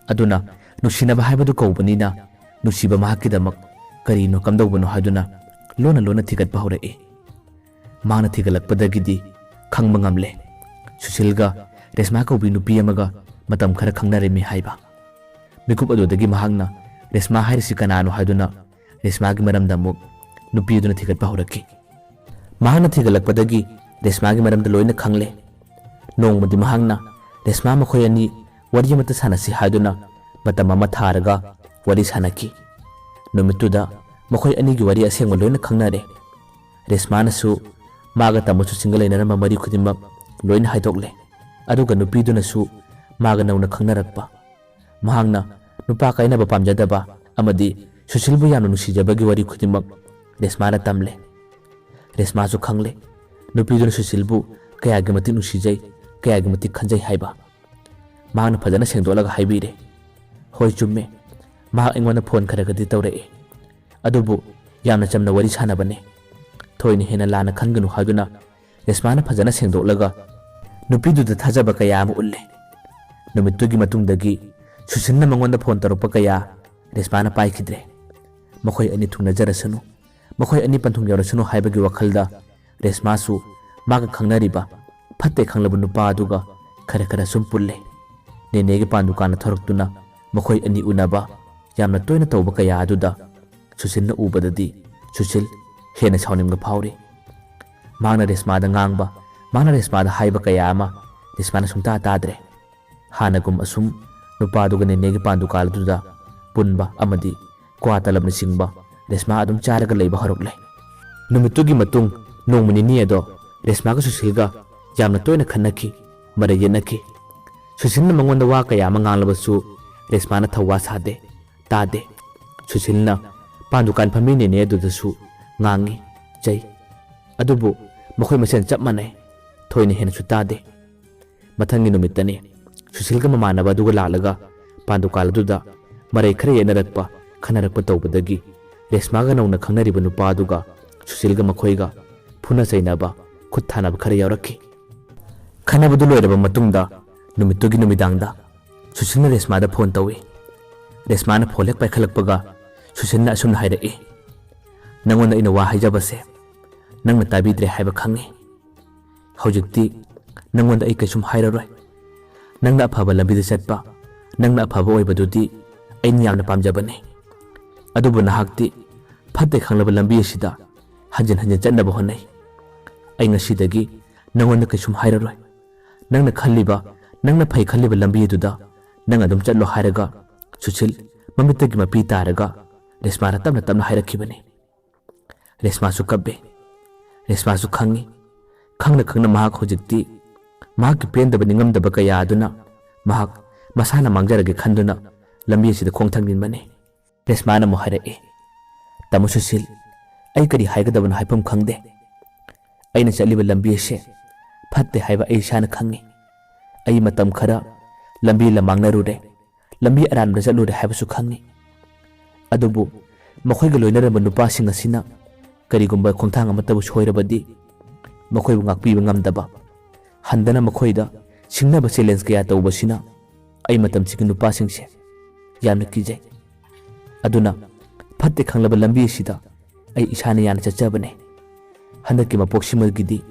ꯑꯗꯨꯅ ꯅꯨꯡꯁꯤꯅꯕ ꯍꯥꯏꯕꯗꯨ ꯀꯧꯕꯅꯤꯅ ꯅꯨꯡꯁꯤꯕ ꯃꯍꯥꯛꯀꯤꯗꯃꯛ ꯀꯔꯤꯅꯣ ꯀꯝꯗꯧꯕꯅꯣ ꯍꯥꯏꯗꯨꯅ ꯂꯣꯟꯅ ꯂꯣꯟꯅ ꯊꯤꯒꯠꯄ ꯍꯧꯔꯛꯏ꯫ ꯃꯍꯥꯛꯅ ꯊꯤꯒꯠꯂꯛꯄꯗꯒꯤꯗꯤ ꯈꯪꯕ ꯉꯝꯂꯦ ꯁꯨꯁꯤꯜꯒ ꯔꯦꯁꯃꯥ ꯀꯧꯕꯤ ꯅꯨꯄꯤ ꯑꯃꯒ ꯃꯇꯝ ꯈꯔ ꯈꯪꯅꯔꯝꯃꯤ ꯍꯥꯏꯕ꯫ ꯃꯤꯀꯨꯞ ꯑꯗꯨꯗꯒꯤ ꯃꯍꯥꯛꯅ ꯔꯦꯁꯃꯥ ꯍꯥꯏꯔꯤꯁꯤ ꯀꯅꯥꯅꯣ ꯍꯥꯏꯗꯨꯅ ꯔꯦꯁꯃꯥꯒꯤ ꯃꯔꯝꯗ ꯑꯃꯨꯛ ꯅꯨꯄꯤ ꯑꯗꯨꯅ ꯊꯤꯒꯠꯄ ꯍꯧꯔꯛꯈꯤ꯫ ꯃꯍꯥꯛꯅ ꯊꯤꯒꯠꯂꯛꯄꯗꯒꯤ ꯔꯦꯁꯃꯥꯒꯤ ꯃꯔꯝꯗ ꯂꯣꯏꯅ ꯈꯪꯂꯦ꯫ ꯅꯣꯡꯃꯗꯤ ꯃꯍꯥꯛꯅ ꯔꯦꯁꯃꯥ ꯃꯈꯣꯏ ꯑꯅꯤ ꯋꯥꯔꯤ ꯑꯃꯠꯇ ꯁꯥꯟꯅꯁꯤ ꯍꯥꯏꯗꯨꯅ ꯃꯇꯝ ꯑꯃ ꯊꯥꯔꯒ ꯋꯥꯔꯤ ꯁꯥꯟꯅꯈꯤ꯫ ꯅꯨꯃꯤꯠꯇꯨꯗ ꯃꯈꯣꯏ ꯑꯅꯤꯒꯤ ꯋꯥꯔꯤ ꯑꯁꯦꯡꯕ ꯂꯣꯏꯅ ꯈꯪꯅꯔꯦ꯫ ꯔꯦꯁꯃꯥꯅꯁꯨ ꯃꯥꯒ ꯇꯥꯃꯣ ꯁꯨꯁꯤꯟꯒ ꯂꯩꯅꯔꯝꯕ ꯃꯔꯤ ꯈꯨꯗꯤꯡꯃꯛ ꯂꯣꯏꯅ ꯍꯥꯏꯗꯣꯛꯂꯦ꯫ ꯑꯗꯨꯒ ꯅꯨꯄꯤꯗꯨꯅꯁꯨ ꯃꯥꯒ ꯅꯧꯅ ꯈꯪꯅꯔꯛꯄ, ꯃꯍꯥꯛꯅ ꯅꯨꯄꯥ ꯀꯥꯏꯅꯕ ꯄꯥꯝꯖꯗꯕ ꯑꯃꯗꯤ ꯁꯨꯁꯤꯜꯕꯨ ꯌꯥꯝꯅ ꯅꯨꯡꯁꯤꯖꯕꯒꯤ ꯋꯥꯔꯤ ꯈꯨꯗꯤꯡꯃꯛ ꯔꯦꯁꯃꯥꯅ ꯇꯝꯂꯦ꯫ ꯔꯦꯁꯃꯥꯁꯨ ꯈꯪꯂꯦ ꯅꯨꯄꯤꯗꯨꯅ ꯁꯨꯁꯤꯜꯕꯨ ꯀꯌꯥꯒꯤ ꯃꯇꯤꯛ ꯅꯨꯡꯁꯤꯖꯩ, ꯀꯌꯥꯒꯤ ꯃꯇꯤꯛ ꯈꯟꯖꯩ ꯍꯥꯏꯕ꯫ ꯃꯍꯥꯛꯅ ꯐꯖꯅ ꯁꯦꯡꯗꯣꯛꯂꯒ ꯍꯥꯏꯕꯤꯔꯦ꯫ "ꯍꯣꯏ, ꯆꯨꯝꯃꯦ, ꯃꯍꯥꯛ ꯑꯩꯉꯣꯟꯗ ꯐꯣꯟ ꯈꯔ ꯈꯔꯗꯤ ꯇꯧꯔꯛꯏ, ꯑꯗꯨꯕꯨ ꯌꯥꯝꯅ ꯆꯝꯅ ꯋꯥꯔꯤ ꯁꯥꯟꯅꯕꯅꯦ꯫ ꯊꯣꯏꯅ ꯍꯦꯟꯅ ꯂꯥꯟꯅ ꯈꯟꯒꯅꯨ" ꯍꯥꯏꯗꯨꯅ ꯔꯦꯁꯃꯥꯅ ꯐꯖꯅ ꯁꯦꯡꯗꯣꯛꯂꯒ ꯅꯨꯄꯤꯗꯨꯗ ꯊꯥꯖꯕ ꯀꯌꯥ ꯑꯃ ꯎꯠꯂꯦ꯫ ꯅꯨꯃꯤꯠꯇꯨꯒꯤ ꯃꯇꯨꯡꯗꯒꯤ ꯁꯨꯁꯤꯜꯅ ꯃꯉꯣꯟꯗ ꯐꯣꯟ ꯇꯧꯔꯛꯄ ꯀꯌꯥ ꯔꯦꯁꯃꯥꯅ ꯄꯥꯏꯈꯤꯗ꯭ꯔꯦ꯫ ꯃꯈꯣꯏ ꯑꯅꯤ ꯊꯨꯡꯅꯖꯔꯁꯅꯨ, ꯃꯈꯣꯏ ꯑꯅꯤ ꯄꯟꯊꯨꯡ ꯌꯧꯔꯁꯅꯨ ꯍꯥꯏꯕꯒꯤ ꯋꯥꯈꯜꯗ ꯔꯦꯁꯃꯥꯁꯨ ꯃꯥꯒ ꯈꯪꯅꯔꯤꯕ ꯐꯠꯇꯦ ꯈꯪꯂꯕ ꯅꯨꯄꯥ ꯑꯗꯨꯒ ꯈꯔ ꯈꯔ ꯁꯨꯝ ꯄꯨꯜꯂꯦ꯫ ꯅꯦꯅꯦꯒꯤ ꯄꯥꯟ ꯗꯨꯀꯥꯟꯗ ꯊꯧꯔꯛꯇꯨꯅ ꯃꯈꯣꯏ ꯑꯅꯤ ꯎꯅꯕ ꯌꯥꯝꯅ ꯇꯣꯏꯅ ꯇꯧꯕ ꯀꯌꯥ ꯑꯗꯨꯗ ꯁꯨꯁꯤꯜꯅ ꯎꯕꯗꯗꯤ ꯁꯨꯁꯤꯜ ꯍꯦꯟꯅ ꯁꯥꯎꯅꯤꯡꯕ ꯐꯥꯎꯔꯤ꯫ ꯃꯍꯥꯛꯅ ꯔꯦꯁꯃꯥꯗ ꯉꯥꯡꯕ, ꯃꯍꯥꯛꯅ ꯔꯦꯁꯃꯥꯗ ꯍꯥꯏꯕ ꯀꯌꯥ ꯑꯃ ꯔꯦꯁꯃꯥꯅ ꯁꯨꯡꯇꯥ ꯇꯥꯗ꯭ꯔꯦ꯫ ꯍꯥꯟꯅꯒꯨꯝ ꯑꯁꯨꯝ ꯅꯨꯄꯥꯗꯨꯒ ꯅꯦꯅꯦꯒꯤ ꯄꯥꯟ ꯗꯨꯀꯥꯟ ꯑꯗꯨꯗ ꯄꯨꯟꯕ ꯑꯃꯗꯤ ꯀ꯭ꯋꯥ ꯇꯂꯞꯅꯆꯤꯡꯕ ꯔꯦꯁꯃꯥ ꯑꯗꯨꯝ ꯆꯥꯔꯒ ꯂꯩꯕ ꯍꯧꯔꯛꯂꯦ꯫ ꯅꯨꯃꯤꯠꯇꯨꯒꯤ ꯃꯇꯨꯡ ꯅꯣꯡꯃ ꯅꯤꯅꯤ ꯑꯗꯣ ꯔꯦꯁꯃꯥꯒ ꯁꯨꯁꯤꯜꯒ ꯌꯥꯝꯅ ꯇꯣꯏꯅ ꯈꯠꯅꯈꯤ, ꯃꯔꯩ ꯌꯦꯠꯅꯈꯤ꯫ ꯁꯨꯁꯤꯜꯅ ꯃꯉꯣꯟꯗ ꯋꯥ ꯀꯌꯥ ꯑꯃ ꯉꯥꯡꯂꯕꯁꯨ ꯔꯦꯁꯃꯥꯅ ꯊꯧꯋꯥ ꯁꯥꯗꯦ, ꯇꯥꯗꯦ꯫ ꯁꯨꯁꯤꯜꯅ ꯄꯥꯟ ꯗꯨꯀꯥꯟ ꯐꯝꯃꯤ ꯅꯦꯅꯦ ꯑꯗꯨꯗꯁꯨ ꯉꯥꯡꯉꯤ, ꯆꯩ꯫ ꯑꯗꯨꯕꯨ ꯃꯈꯣꯏ ꯃꯁꯦꯟ ꯆꯞ ꯃꯥꯟꯅꯩ, ꯊꯣꯏꯅ ꯍꯦꯟꯅꯁꯨ ꯇꯥꯗꯦ꯫ ꯃꯊꯪꯒꯤ ꯅꯨꯃꯤꯠꯇꯅꯤ ꯁꯨꯁꯤꯜꯒ ꯃꯃꯥꯟꯅꯕ ꯑꯗꯨꯒ ꯂꯥꯛꯂꯒ ꯄꯥꯟ ꯗꯨꯀꯥꯟ ꯑꯗꯨꯗ ꯃꯔꯩ ꯈꯔ ꯌꯦꯠꯅꯔꯛꯄ, ꯈꯟꯅꯔꯛꯄ ꯇꯧꯕꯗꯒꯤ ꯔꯦꯁꯃꯥꯒ ꯅꯧꯅ ꯈꯪꯅꯔꯤꯕ ꯅꯨꯄꯥ ꯑꯗꯨꯒ ꯁꯨꯁꯤꯜꯒ ꯃꯈꯣꯏꯒ ꯐꯨꯅ ꯆꯩꯅꯕ, ꯈꯨꯠ ꯊꯥꯅꯕ ꯈꯔ ꯌꯥꯎꯔꯛꯈꯤ꯫ ꯈꯟꯅꯕꯗꯨ ꯂꯣꯏꯔꯕ ꯃꯇꯨꯡꯗ ꯅꯨꯃꯤꯠꯇꯨꯒꯤ ꯅꯨꯃꯤꯗꯥꯡꯗ ꯁꯨꯁꯤꯜꯅ ꯔꯦꯁꯃꯥꯗ ꯐꯣꯟ ꯇꯧꯏ꯫ ꯔꯦꯁꯃꯥꯅ ꯐꯣꯟ ꯍꯦꯛ ꯄꯥꯏꯈꯠꯂꯛꯄꯒ ꯁꯨꯁꯤꯜꯅ ꯑꯁꯨꯝꯅ ꯍꯥꯏꯔꯛꯏ, "ꯅꯪꯉꯣꯟꯗ ꯑꯩꯅ ꯋꯥ ꯍꯥꯏꯖꯕꯁꯦ ꯅꯪꯅ ꯇꯥꯕꯤꯗ꯭ꯔꯦ ꯍꯥꯏꯕ ꯈꯪꯉꯤ꯫ ꯍꯧꯖꯤꯛꯇꯤ ꯅꯪꯉꯣꯟꯗ ꯑꯩ ꯀꯩꯁꯨꯝ ꯍꯥꯏꯔꯔꯣꯏ꯫ ꯅꯪꯅ ꯑꯐꯕ ꯂꯝꯕꯤꯗ ꯆꯠꯄ, ꯅꯪꯅ ꯑꯐꯕ ꯑꯣꯏꯕꯗꯨꯗꯤ ꯑꯩꯅ ꯌꯥꯝꯅ ꯄꯥꯝꯖꯕꯅꯤ꯫ ꯑꯗꯨꯕꯨ ꯅꯍꯥꯛꯇꯤ ꯐꯠꯇꯦ ꯈꯪꯂꯕ ꯂꯝꯕꯤ ꯑꯁꯤꯗ ꯍꯟꯖꯤꯟ ꯍꯟꯖꯤꯟ ꯆꯠꯅꯕ ꯍꯣꯠꯅꯩ꯫ ꯑꯩ ꯉꯁꯤꯗꯒꯤ ꯅꯪꯉꯣꯟꯗ ꯀꯩꯁꯨꯝ ꯍꯥꯏꯔꯔꯣꯏ꯫ ꯅꯪꯅ ꯈꯜꯂꯤꯕ, ꯅꯪꯅ ꯐꯩ ꯈꯜꯂꯤꯕ ꯂꯝꯕꯤ ꯑꯗꯨꯗ ꯅꯪ ꯑꯗꯨꯝ ꯆꯠꯂꯣ" ꯍꯥꯏꯔꯒ ꯁꯨꯁꯤꯜ ꯃꯃꯤꯠꯇꯒꯤ ꯃꯄꯤ ꯇꯥꯔꯒ ꯔꯦꯁꯃꯥꯅ ꯇꯞꯅ ꯇꯞꯅ ꯍꯥꯏꯔꯛꯈꯤꯕꯅꯤ꯫ ꯔꯦꯁꯃꯥꯁꯨ ꯀꯞꯄꯦ꯫ ꯔꯦꯁꯃꯥꯁꯨ ꯈꯪꯉꯤ꯫ ꯈꯪꯅ ꯈꯪꯅ ꯃꯍꯥꯛ ꯍꯧꯖꯤꯛꯇꯤ ꯃꯍꯥꯛꯀꯤ ꯄꯦꯟꯗꯕ ꯅꯤꯡꯉꯝꯗꯕ ꯀꯌꯥ ꯑꯗꯨꯅ ꯃꯍꯥꯛ ꯃꯁꯥꯅ ꯃꯥꯡꯖꯔꯒꯦ ꯈꯟꯗꯨꯅ ꯂꯝꯕꯤ ꯑꯁꯤꯗ ꯈꯣꯡ ꯊꯥꯡꯖꯤꯟꯕꯅꯤ꯫ ꯔꯦꯁꯃꯥꯅ ꯑꯃꯨꯛ ꯍꯥꯏꯔꯛꯏ, "ꯇꯥꯃꯣ ꯁꯨꯁꯤꯜ, ꯑꯩ ꯀꯔꯤ ꯍꯥꯏꯒꯗꯕꯅꯣ ꯍꯥꯏꯐꯝ ꯈꯪꯗꯦ꯫ ꯑꯩꯅ ꯆꯠꯂꯤꯕ ꯂꯝꯕꯤ ꯑꯁꯦ ꯐꯠꯇꯦ ꯍꯥꯏꯕ ꯑꯩ ꯏꯁꯥꯅ ꯈꯪꯉꯤ꯫ ꯑꯩ ꯃꯇꯝ ꯈꯔ ꯂꯝꯕꯤ ꯂꯝꯃꯥꯡꯅꯔꯨꯔꯦ, ꯂꯝꯕꯤ ꯑꯔꯥꯟꯕꯗ ꯆꯠꯂꯨꯔꯦ ꯍꯥꯏꯕꯁꯨ ꯈꯪꯉꯤ꯫ ꯑꯗꯨꯕꯨ ꯃꯈꯣꯏꯒ ꯂꯣꯏꯅꯔꯝꯕ ꯅꯨꯄꯥꯁꯤꯡ ꯑꯁꯤꯅ ꯀꯔꯤꯒꯨꯝꯕ ꯈꯣꯡꯊꯥꯡ ꯑꯃꯠꯇꯕꯨ ꯁꯣꯏꯔꯕꯗꯤ ꯃꯈꯣꯏꯕꯨ ꯉꯥꯛꯄꯤꯕ ꯉꯝꯗꯕ, ꯍꯟꯗꯅ ꯃꯈꯣꯏꯗ ꯁꯤꯡꯅꯕ ꯆꯦꯂꯦꯟꯖ ꯀꯌꯥ ꯇꯧꯕꯁꯤꯅ ꯑꯩ ꯃꯇꯝꯁꯤꯒꯤ ꯅꯨꯄꯥꯁꯤꯡꯁꯦ ꯌꯥꯝꯅ ꯀꯤꯖꯩ꯫ ꯑꯗꯨꯅ ꯐꯠꯇꯦ ꯈꯪꯂꯕ ꯂꯝꯕꯤ ꯑꯁꯤꯗ ꯑꯩ ꯏꯁꯥꯅ ꯌꯥꯅ ꯆꯠꯆꯕꯅꯦ꯫ ꯍꯟꯗꯛꯀꯤ ꯃꯄꯣꯛꯁꯤꯃꯒꯤꯗꯤ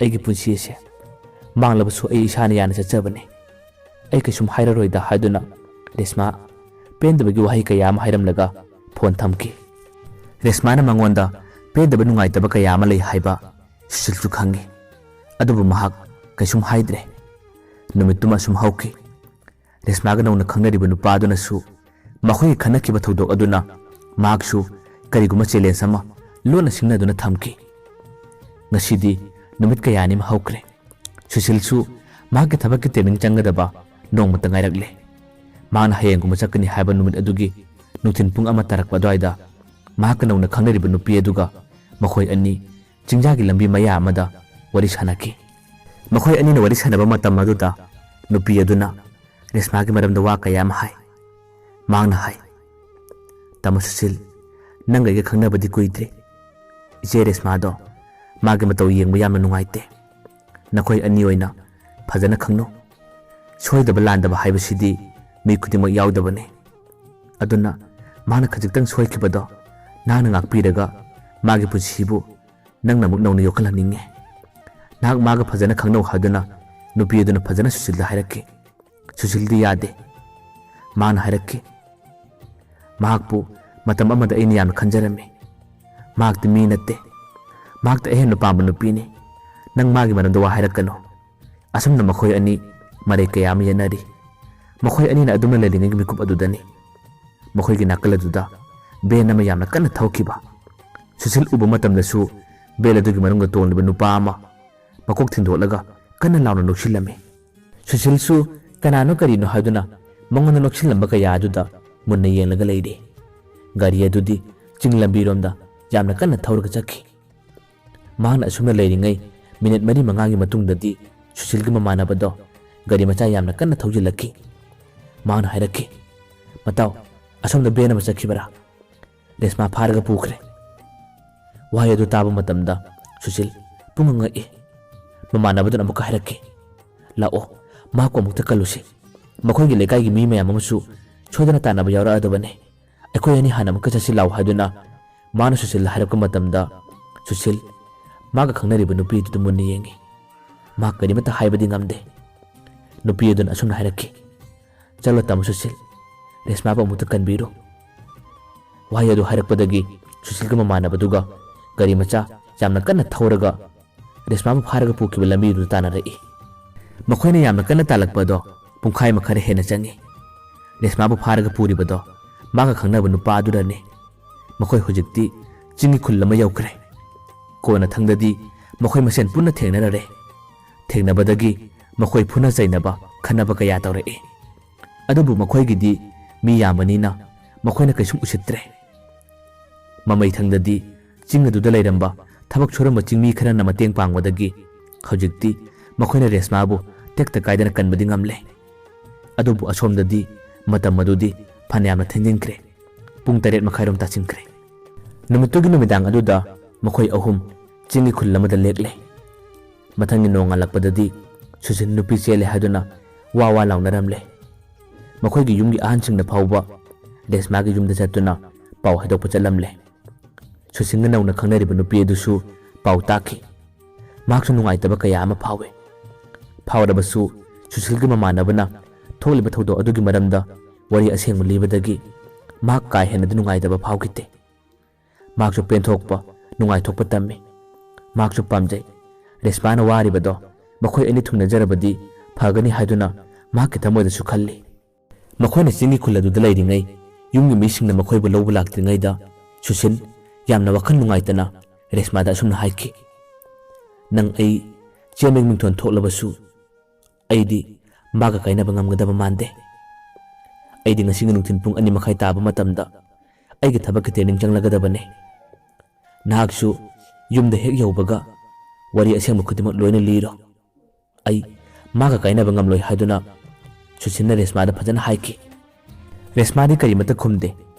ꯑꯩꯒꯤ ꯄꯨꯟꯁꯤ ꯑꯁꯦ ꯃꯥꯡꯂꯕꯁꯨ ꯑꯩ ꯏꯁꯥꯅ ꯌꯥꯅ ꯆꯠꯆꯕꯅꯦ꯫ ꯑꯩ ꯀꯩꯁꯨꯝ ꯍꯥꯏꯔꯔꯣꯏꯗ" ꯍꯥꯏꯗꯨꯅ ꯔꯦꯁꯃꯥ ꯄꯦꯟꯗꯕꯒꯤ ꯋꯥꯍꯩ ꯀꯌꯥ ꯑꯃ ꯍꯥꯏꯔꯝꯂꯒ ꯐꯣꯟ ꯊꯝꯈꯤ꯫ ꯔꯦꯁꯃꯥꯅ ꯃꯉꯣꯟꯗ ꯄꯦꯟꯗꯕ ꯅꯨꯡꯉꯥꯏꯇꯕ ꯀꯌꯥ ꯑꯃ ꯂꯩ ꯍꯥꯏꯕ ꯁꯨꯁꯤꯜꯁꯨ ꯈꯪꯉꯤ꯫ ꯑꯗꯨꯕꯨ ꯃꯍꯥꯛ ꯀꯩꯁꯨꯝ ꯍꯥꯏꯗ꯭ꯔꯦ꯫ ꯅꯨꯃꯤꯠꯇꯨꯃ ꯑꯁꯨꯝ ꯍꯧꯈꯤ꯫ ꯔꯦꯁꯃꯥꯒ ꯅꯧꯅ ꯈꯪꯅꯔꯤꯕ ꯅꯨꯄꯥꯗꯨꯅꯁꯨ ꯃꯈꯣꯏꯒꯤ ꯈꯟꯅꯈꯤꯕ ꯊꯧꯗꯣꯛ ꯑꯗꯨꯅ ꯃꯍꯥꯛꯁꯨ ꯀꯔꯤꯒꯨꯝꯕ ꯆꯦꯂꯦꯟꯖ ꯑꯃ ꯂꯣꯟꯅ ꯁꯤꯡꯅꯗꯨꯅ ꯊꯝꯈꯤ꯫ ꯉꯁꯤꯗꯤ ꯅꯨꯃꯤꯠ ꯀꯌꯥꯅꯤ ꯑꯃ ꯍꯧꯈ꯭ꯔꯦ꯫ ꯁꯨꯁꯤꯜꯁꯨ ꯃꯍꯥꯛꯀꯤ ꯊꯕꯛꯀꯤ ꯇ꯭ꯔꯦꯅꯤꯡ ꯆꯪꯒꯗꯕ ꯅꯣꯡꯃꯇ ꯉꯥꯏꯔꯛꯂꯦ꯫ ꯃꯍꯥꯛꯅ ꯍꯌꯦꯡꯒꯨꯝꯕ ꯆꯠꯀꯅꯤ ꯍꯥꯏꯕ ꯅꯨꯃꯤꯠ ꯑꯗꯨꯒꯤ ꯅꯨꯡꯊꯤꯜ ꯄꯨꯡ ꯑꯃ ꯇꯥꯔꯛꯄ ꯑꯗꯨꯋꯥꯏꯗ ꯃꯍꯥꯛꯀ ꯅꯧꯅ ꯈꯪꯅꯔꯤꯕ ꯅꯨꯄꯤ ꯑꯗꯨꯒ ꯃꯈꯣꯏ ꯑꯅꯤ ꯆꯤꯡꯖꯥꯒꯤ ꯂꯝꯕꯤ ꯃꯌꯥ ꯑꯃꯗ ꯋꯥꯔꯤ ꯁꯥꯟꯅꯈꯤ꯫ ꯃꯈꯣꯏ ꯑꯅꯤꯅ ꯋꯥꯔꯤ ꯁꯥꯟꯅꯕ ꯃꯇꯝ ꯑꯗꯨꯗ ꯅꯨꯄꯤ ꯑꯗꯨꯅ ꯔꯦꯁꯃꯥꯒꯤ ꯃꯔꯝꯗ ꯋꯥ ꯀꯌꯥ ꯑꯃ ꯍꯥꯏ꯫ ꯃꯍꯥꯛꯅ ꯍꯥꯏ, "ꯇꯥꯃꯣ ꯁꯨꯁꯤꯜ, ꯅꯪꯒ ꯑꯩꯒ ꯈꯪꯅꯕꯗꯤ ꯀꯨꯏꯗ꯭ꯔꯤ꯫ ꯏꯆꯦ ꯔꯦꯁꯃꯥꯗꯣ ꯃꯥꯒꯤ ꯃꯇꯧ ꯌꯦꯡꯕ ꯌꯥꯝꯅ ꯅꯨꯡꯉꯥꯏꯇꯦ꯫ ꯅꯈꯣꯏ ꯑꯅꯤ ꯑꯣꯏꯅ ꯐꯖꯅ ꯈꯪꯅꯧ꯫ ꯁꯣꯏꯗꯕ ꯂꯥꯟꯗꯕ ꯍꯥꯏꯕꯁꯤꯗꯤ ꯃꯤ ꯈꯨꯗꯤꯡꯃꯛ ꯌꯥꯎꯗꯕꯅꯤ꯫ ꯑꯗꯨꯅ ꯃꯥꯅ ꯈꯖꯤꯛꯇꯪ ꯁꯣꯏꯈꯤꯕꯗꯣ ꯅꯍꯥꯛꯅ ꯉꯥꯛꯄꯤꯔꯒ ꯃꯥꯒꯤ ꯄꯨꯟꯁꯤꯕꯨ ꯅꯪꯅ ꯑꯃꯨꯛ ꯅꯧꯅ ꯌꯣꯛꯈꯠꯍꯟꯅꯤꯡꯉꯦ꯫ ꯅꯍꯥꯛ ꯃꯥꯒ ꯐꯖꯅ ꯈꯪꯅꯧ" ꯍꯥꯏꯗꯨꯅ ꯅꯨꯄꯤ ꯑꯗꯨꯅ ꯐꯖꯅ ꯁꯨꯁꯤꯜꯗ ꯍꯥꯏꯔꯛꯈꯤ꯫ ꯁꯨꯁꯤꯜꯗꯤ ꯌꯥꯗꯦ꯫ ꯃꯥꯅ ꯍꯥꯏꯔꯛꯈꯤ, "ꯃꯍꯥꯛꯄꯨ ꯃꯇꯝ ꯑꯃꯗ ꯑꯩꯅ ꯌꯥꯝꯅ ꯈꯟꯖꯔꯝꯃꯤ꯫ ꯃꯍꯥꯛꯇꯤ ꯃꯤ ꯅꯠꯇꯦ꯫ ꯃꯍꯥꯛꯇꯤ ꯑꯍꯦꯟꯕ ꯄꯥꯝꯕ ꯅꯨꯄꯤꯅꯤ꯫ ꯅꯪ ꯃꯥꯒꯤ ꯃꯔꯝꯗ ꯋꯥ ꯍꯥꯏꯔꯛꯀꯅꯨ"꯫ ꯑꯁꯨꯝꯅ ꯃꯈꯣꯏ ꯑꯅꯤ ꯃꯔꯩ ꯀꯌꯥ ꯑꯃ ꯌꯦꯠꯅꯔꯤ꯫ ꯃꯈꯣꯏ ꯑꯅꯤꯅ ꯑꯗꯨꯝꯅ ꯂꯩꯔꯤꯉꯩꯒꯤ ꯃꯤꯀꯨꯞ ꯑꯗꯨꯗꯅꯤ ꯃꯈꯣꯏꯒꯤ ꯅꯥꯀꯜ ꯑꯗꯨꯗ ꯚꯦꯟ ꯑꯃ ꯌꯥꯝꯅ ꯀꯟꯅ ꯊꯧꯈꯤꯕ꯫ ꯁꯨꯁꯤꯜ ꯎꯕ ꯃꯇꯝꯗꯁꯨ ꯚꯦꯟ ꯑꯗꯨꯒꯤ ꯃꯅꯨꯡꯗ ꯇꯣꯡꯂꯤꯕ ꯅꯨꯄꯥ ꯑꯃ ꯃꯀꯣꯛ ꯊꯤꯟꯗꯣꯛꯂꯒ ꯀꯟꯅ ꯂꯥꯎꯅ ꯅꯣꯛꯁꯤꯜꯂꯝꯃꯤ꯫ ꯁꯨꯁꯤꯜꯁꯨ ꯀꯅꯥꯅꯣ ꯀꯔꯤꯅꯣ ꯍꯥꯏꯗꯨꯅ ꯃꯉꯣꯟꯗ ꯅꯣꯛꯁꯤꯜꯂꯝꯕ ꯀꯌꯥ ꯑꯗꯨꯗ ꯃꯨꯟꯅ ꯌꯦꯡꯂꯒ ꯂꯩꯔꯤ꯫ ꯒꯥꯔꯤ ꯑꯗꯨꯗꯤ ꯆꯤꯡ ꯂꯝꯕꯤꯔꯣꯝꯗ ꯌꯥꯝꯅ ꯀꯟꯅ ꯊꯧꯔꯒ ꯆꯠꯈꯤ꯫ ꯃꯍꯥꯛꯅ ꯑꯁꯨꯝꯅ ꯂꯩꯔꯤꯉꯩ ꯃꯤꯅꯤꯠ ꯃꯔꯤ ꯃꯉꯥꯒꯤ ꯃꯇꯨꯡꯗꯗꯤ ꯁꯨꯁꯤꯜꯒꯤ ꯃꯃꯥꯟꯅꯕꯗꯣ ꯒꯥꯔꯤ ꯃꯆꯥ ꯌꯥꯝꯅ ꯀꯟꯅ ꯊꯧꯖꯤꯜꯂꯛꯈꯤ꯫ ꯃꯍꯥꯛꯅ ꯍꯥꯏꯔꯛꯈꯤ, "ꯃꯇꯥꯎ, ꯑꯁꯣꯝꯗ ꯚꯦꯟ ꯑꯃ ꯆꯠꯈꯤꯕꯔꯥ?" "ꯔꯦꯁꯃꯥ ꯐꯥꯔꯒ ꯄꯨꯈ꯭ꯔꯦ꯫" ꯋꯥꯍꯩ ꯑꯗꯨ ꯇꯥꯕ ꯃꯇꯝꯗ ꯁꯨꯁꯤꯜ ꯄꯨꯡꯉꯛ ꯉꯛꯏ꯫ ꯃꯃꯥꯟꯅꯕꯗꯨꯅ ꯑꯃꯨꯛꯀ ꯍꯥꯏꯔꯛꯈꯤ, "ꯂꯥꯛꯑꯣ, ꯃꯍꯥꯛꯄꯨ ꯑꯃꯨꯛꯇ ꯀꯜꯂꯨꯁꯤ꯫ ꯃꯈꯣꯏꯒꯤ ꯂꯩꯀꯥꯏꯒꯤ ꯃꯤ ꯃꯌꯥꯝ ꯑꯃꯁꯨ ꯁꯣꯏꯗꯅ ꯇꯥꯟꯅꯕ ꯌꯥꯎꯔꯛꯑꯗꯕꯅꯤ꯫ ꯑꯩꯈꯣꯏ ꯑꯅꯤ ꯍꯥꯟꯅ ꯑꯃꯨꯛꯀ ꯆꯠꯁꯤ ꯂꯥꯛꯑꯣ" ꯍꯥꯏꯗꯨꯅ ꯃꯥꯅ ꯁꯨꯁꯤꯜꯗ ꯍꯥꯏꯔꯛꯄ ꯃꯇꯝꯗ, ꯁꯨꯁꯤꯜ ꯃꯥꯒ ꯈꯪꯅꯔꯤꯕ ꯅꯨꯄꯤ ꯑꯗꯨꯗ ꯃꯨꯟꯅ ꯌꯦꯡꯉꯤ꯫ ꯃꯍꯥꯛ ꯀꯔꯤꯃꯠꯇ ꯍꯥꯏꯕꯗꯤ ꯉꯝꯗꯦ꯫ ꯅꯨꯄꯤ ꯑꯗꯨꯅ ꯑꯁꯨꯝꯅ ꯍꯥꯏꯔꯛꯈꯤ, "ꯆꯠꯂꯣ ꯇꯥꯃꯣ ꯁꯨꯁꯤꯜ, ꯔꯦꯁꯃꯥꯕꯨ ꯑꯃꯨꯛꯇ ꯀꯟꯕꯤꯔꯨ꯫" ꯋꯥꯍꯩ ꯑꯗꯨ ꯍꯥꯏꯔꯛꯄꯗꯒꯤ ꯁꯨꯁꯤꯜꯒ ꯃꯃꯥꯟꯅꯕꯗꯨꯒ ꯒꯥꯔꯤ ꯃꯆꯥ ꯌꯥꯝꯅ ꯀꯟꯅ ꯊꯧꯔꯒ ꯔꯦꯁꯃꯥꯕꯨ ꯐꯥꯔꯒ ꯄꯨꯈꯤꯕ ꯂꯝꯕꯤꯗꯨꯗ ꯇꯥꯟꯅꯔꯛꯏ꯫ ꯃꯈꯣꯏꯅ ꯌꯥꯝꯅ ꯀꯟꯅ ꯇꯥꯜꯂꯛꯄ ꯑꯗꯣ ꯄꯨꯡꯈꯥꯏ ꯑꯃ ꯈꯔ ꯍꯦꯟꯅ ꯆꯪꯉꯤ꯫ ꯔꯦꯁꯃꯥꯕꯨ ꯐꯥꯔꯒ ꯄꯨꯔꯤꯕꯗꯣ ꯃꯥꯒ ꯈꯪꯅꯕ ꯅꯨꯄꯥ ꯑꯗꯨꯅꯅꯤ꯫ ꯃꯈꯣꯏ ꯍꯧꯖꯤꯛꯇꯤ ꯆꯤꯡꯒꯤ ꯈꯨꯜ ꯑꯃ ꯌꯧꯈ꯭ꯔꯦ꯫ ꯀꯣꯟꯅꯊꯪꯗꯗꯤ ꯃꯈꯣꯏ ꯃꯁꯦꯟ ꯄꯨꯟꯅ ꯊꯦꯡꯅꯔꯔꯦ꯫ ꯊꯦꯡꯅꯕꯗꯒꯤ ꯃꯈꯣꯏ ꯐꯨꯅ ꯆꯩꯅꯕ, ꯈꯠꯅꯕ ꯀꯌꯥ ꯇꯧꯔꯛꯏ꯫ ꯑꯗꯨꯕꯨ ꯃꯈꯣꯏꯒꯤꯗꯤ ꯃꯤ ꯌꯥꯝꯕꯅꯤꯅ ꯃꯈꯣꯏꯅ ꯀꯩꯁꯨꯝ ꯎꯁꯤꯠꯇ꯭ꯔꯦ꯫ ꯃꯃꯩꯊꯪꯗꯗꯤ ꯆꯤꯡ ꯑꯗꯨꯗ ꯂꯩꯔꯝꯕ ꯊꯕꯛ ꯁꯨꯔꯝꯕ ꯆꯤꯡꯃꯤ ꯈꯔꯅ ꯃꯇꯦꯡ ꯄꯥꯡꯕꯗꯒꯤ ꯍꯧꯖꯤꯛꯇꯤ ꯃꯈꯣꯏꯅ ꯔꯦꯁꯃꯥꯕꯨ ꯇꯦꯛꯇ ꯀꯥꯏꯗꯅ ꯀꯟꯕꯗꯤ ꯉꯝꯂꯦ꯫ ꯑꯗꯨꯕꯨ ꯑꯁꯣꯝꯗꯗꯤ ꯃꯇꯝ ꯑꯗꯨꯗꯤ ꯐꯅꯌꯥꯝꯅ ꯊꯦꯡꯖꯤꯟꯈ꯭ꯔꯦ꯫ ꯄꯨꯡ ꯇꯔꯦꯠ ꯃꯈꯥꯏꯔꯣꯝ ꯇꯥꯁꯤꯟꯈ꯭ꯔꯦ꯫ ꯅꯨꯃꯤꯠꯇꯨꯒꯤ ꯅꯨꯃꯤꯗꯥꯡ ꯑꯗꯨꯗ ꯃꯈꯣꯏ ꯑꯍꯨꯝ ꯆꯤꯡꯒꯤ ꯈꯨꯜ ꯑꯃꯗ ꯂꯦꯛꯂꯦ꯫ ꯃꯊꯪꯒꯤ ꯅꯣꯡꯉꯥꯜꯂꯛꯄꯗꯗꯤ ꯁꯨꯁꯤꯟ ꯅꯨꯄꯤ ꯆꯦꯜꯂꯦ ꯍꯥꯏꯗꯨꯅ ꯋꯥ ꯋꯥ ꯂꯥꯎꯅꯔꯝꯂꯦ꯫ ꯃꯈꯣꯏꯒꯤ ꯌꯨꯝꯒꯤ ꯑꯍꯟꯁꯤꯡꯅ ꯐꯥꯎꯕ ꯔꯦꯁꯃꯥꯒꯤ ꯌꯨꯝꯗ ꯆꯠꯇꯨꯅ ꯄꯥꯎ ꯍꯥꯏꯗꯣꯛꯄ ꯆꯠꯂꯝꯂꯦ꯫ ꯁꯨꯁꯤꯟꯒ ꯅꯧꯅ ꯈꯪꯅꯔꯤꯕ ꯅꯨꯄꯤ ꯑꯗꯨꯁꯨ ꯄꯥꯎ ꯇꯥꯈꯤ꯫ ꯃꯍꯥꯛꯁꯨ ꯅꯨꯡꯉꯥꯏꯇꯕ ꯀꯌꯥ ꯑꯃ ꯐꯥꯎꯏ꯫ ꯐꯥꯎꯔꯕꯁꯨ ꯁꯨꯁꯤꯜꯒꯤ ꯃꯃꯥꯟꯅꯕꯅ ꯊꯣꯛꯂꯤꯕ ꯊꯧꯗꯣꯛ ꯑꯗꯨꯒꯤ ꯃꯔꯝꯗ ꯋꯥꯔꯤ ꯑꯁꯦꯡꯕ ꯂꯤꯕꯗꯒꯤ ꯃꯍꯥꯛ ꯀꯥ ꯍꯦꯟꯅꯗꯤ ꯅꯨꯡꯉꯥꯏꯇꯕ ꯐꯥꯎꯈꯤꯗꯦ꯫ ꯃꯍꯥꯛꯁꯨ ꯄꯦꯟꯊꯣꯛꯄ, ꯅꯨꯡꯉꯥꯏꯊꯣꯛꯄ ꯇꯝꯃꯤ꯫ ꯃꯍꯥꯛꯁꯨ ꯄꯥꯝꯖꯩ꯫ ꯔꯦꯁꯃꯥꯅ ꯋꯥꯔꯤꯕꯗꯣ ꯃꯈꯣꯏ ꯑꯅꯤ ꯊꯨꯡꯅꯖꯔꯕꯗꯤ ꯐꯒꯅꯤ ꯍꯥꯏꯗꯨꯅ ꯃꯍꯥꯛꯀꯤ ꯊꯃꯣꯏꯗꯁꯨ ꯈꯜꯂꯤ꯫ ꯃꯈꯣꯏꯅ ꯆꯤꯡꯒꯤ ꯈꯨꯜ ꯑꯗꯨꯗ ꯂꯩꯔꯤꯉꯩ ꯌꯨꯝꯒꯤ ꯃꯤꯁꯤꯡꯅ ꯃꯈꯣꯏꯕꯨ ꯂꯧꯕ ꯂꯥꯛꯇ꯭ꯔꯤꯉꯩꯗ ꯁꯨꯁꯤꯜ ꯌꯥꯝꯅ ꯋꯥꯈꯜ ꯅꯨꯡꯉꯥꯏꯇꯅ ꯔꯦꯁꯃꯥꯗ ꯑꯁꯨꯝꯅ ꯍꯥꯏꯈꯤ, "ꯅꯪ ꯑꯩ ꯆꯦꯟꯕꯒꯤ ꯃꯤꯡꯊꯣꯟ ꯊꯣꯛꯂꯕꯁꯨ ꯑꯩꯗꯤ ꯃꯥꯒ ꯀꯥꯏꯅꯕ ꯉꯝꯒꯗꯕ ꯃꯥꯟꯗꯦ꯫ ꯑꯩꯗꯤ ꯉꯁꯤꯒꯤ ꯅꯨꯡꯊꯤꯜ ꯄꯨꯡ ꯑꯅꯤ ꯃꯈꯥꯏ ꯇꯥꯕ ꯃꯇꯝꯗ ꯑꯩꯒꯤ ꯊꯕꯛꯀꯤ training ꯆꯪꯂꯒꯗꯕꯅꯦ꯫ ꯅꯍꯥꯛꯁꯨ ꯌꯨꯝꯗ ꯍꯦꯛ ꯌꯧꯕꯒ ꯋꯥꯔꯤ ꯑꯁꯦꯡꯕ ꯈꯨꯗꯤꯡꯃꯛ ꯂꯣꯏꯅ ꯂꯤꯔꯣ꯫ ꯑꯩ ꯃꯥꯒ ꯀꯥꯏꯅꯕ ꯉꯝꯂꯣꯏ" ꯍꯥꯏꯗꯨꯅ ꯁꯨꯁꯤꯜꯅ ꯔꯦꯁꯃꯥꯗ ꯐꯖꯅ ꯍꯥꯏꯈꯤ꯫ ꯔꯦꯁꯃꯥꯗꯤ ꯀꯔꯤꯃꯠꯇ ꯈꯨꯝꯗꯦ,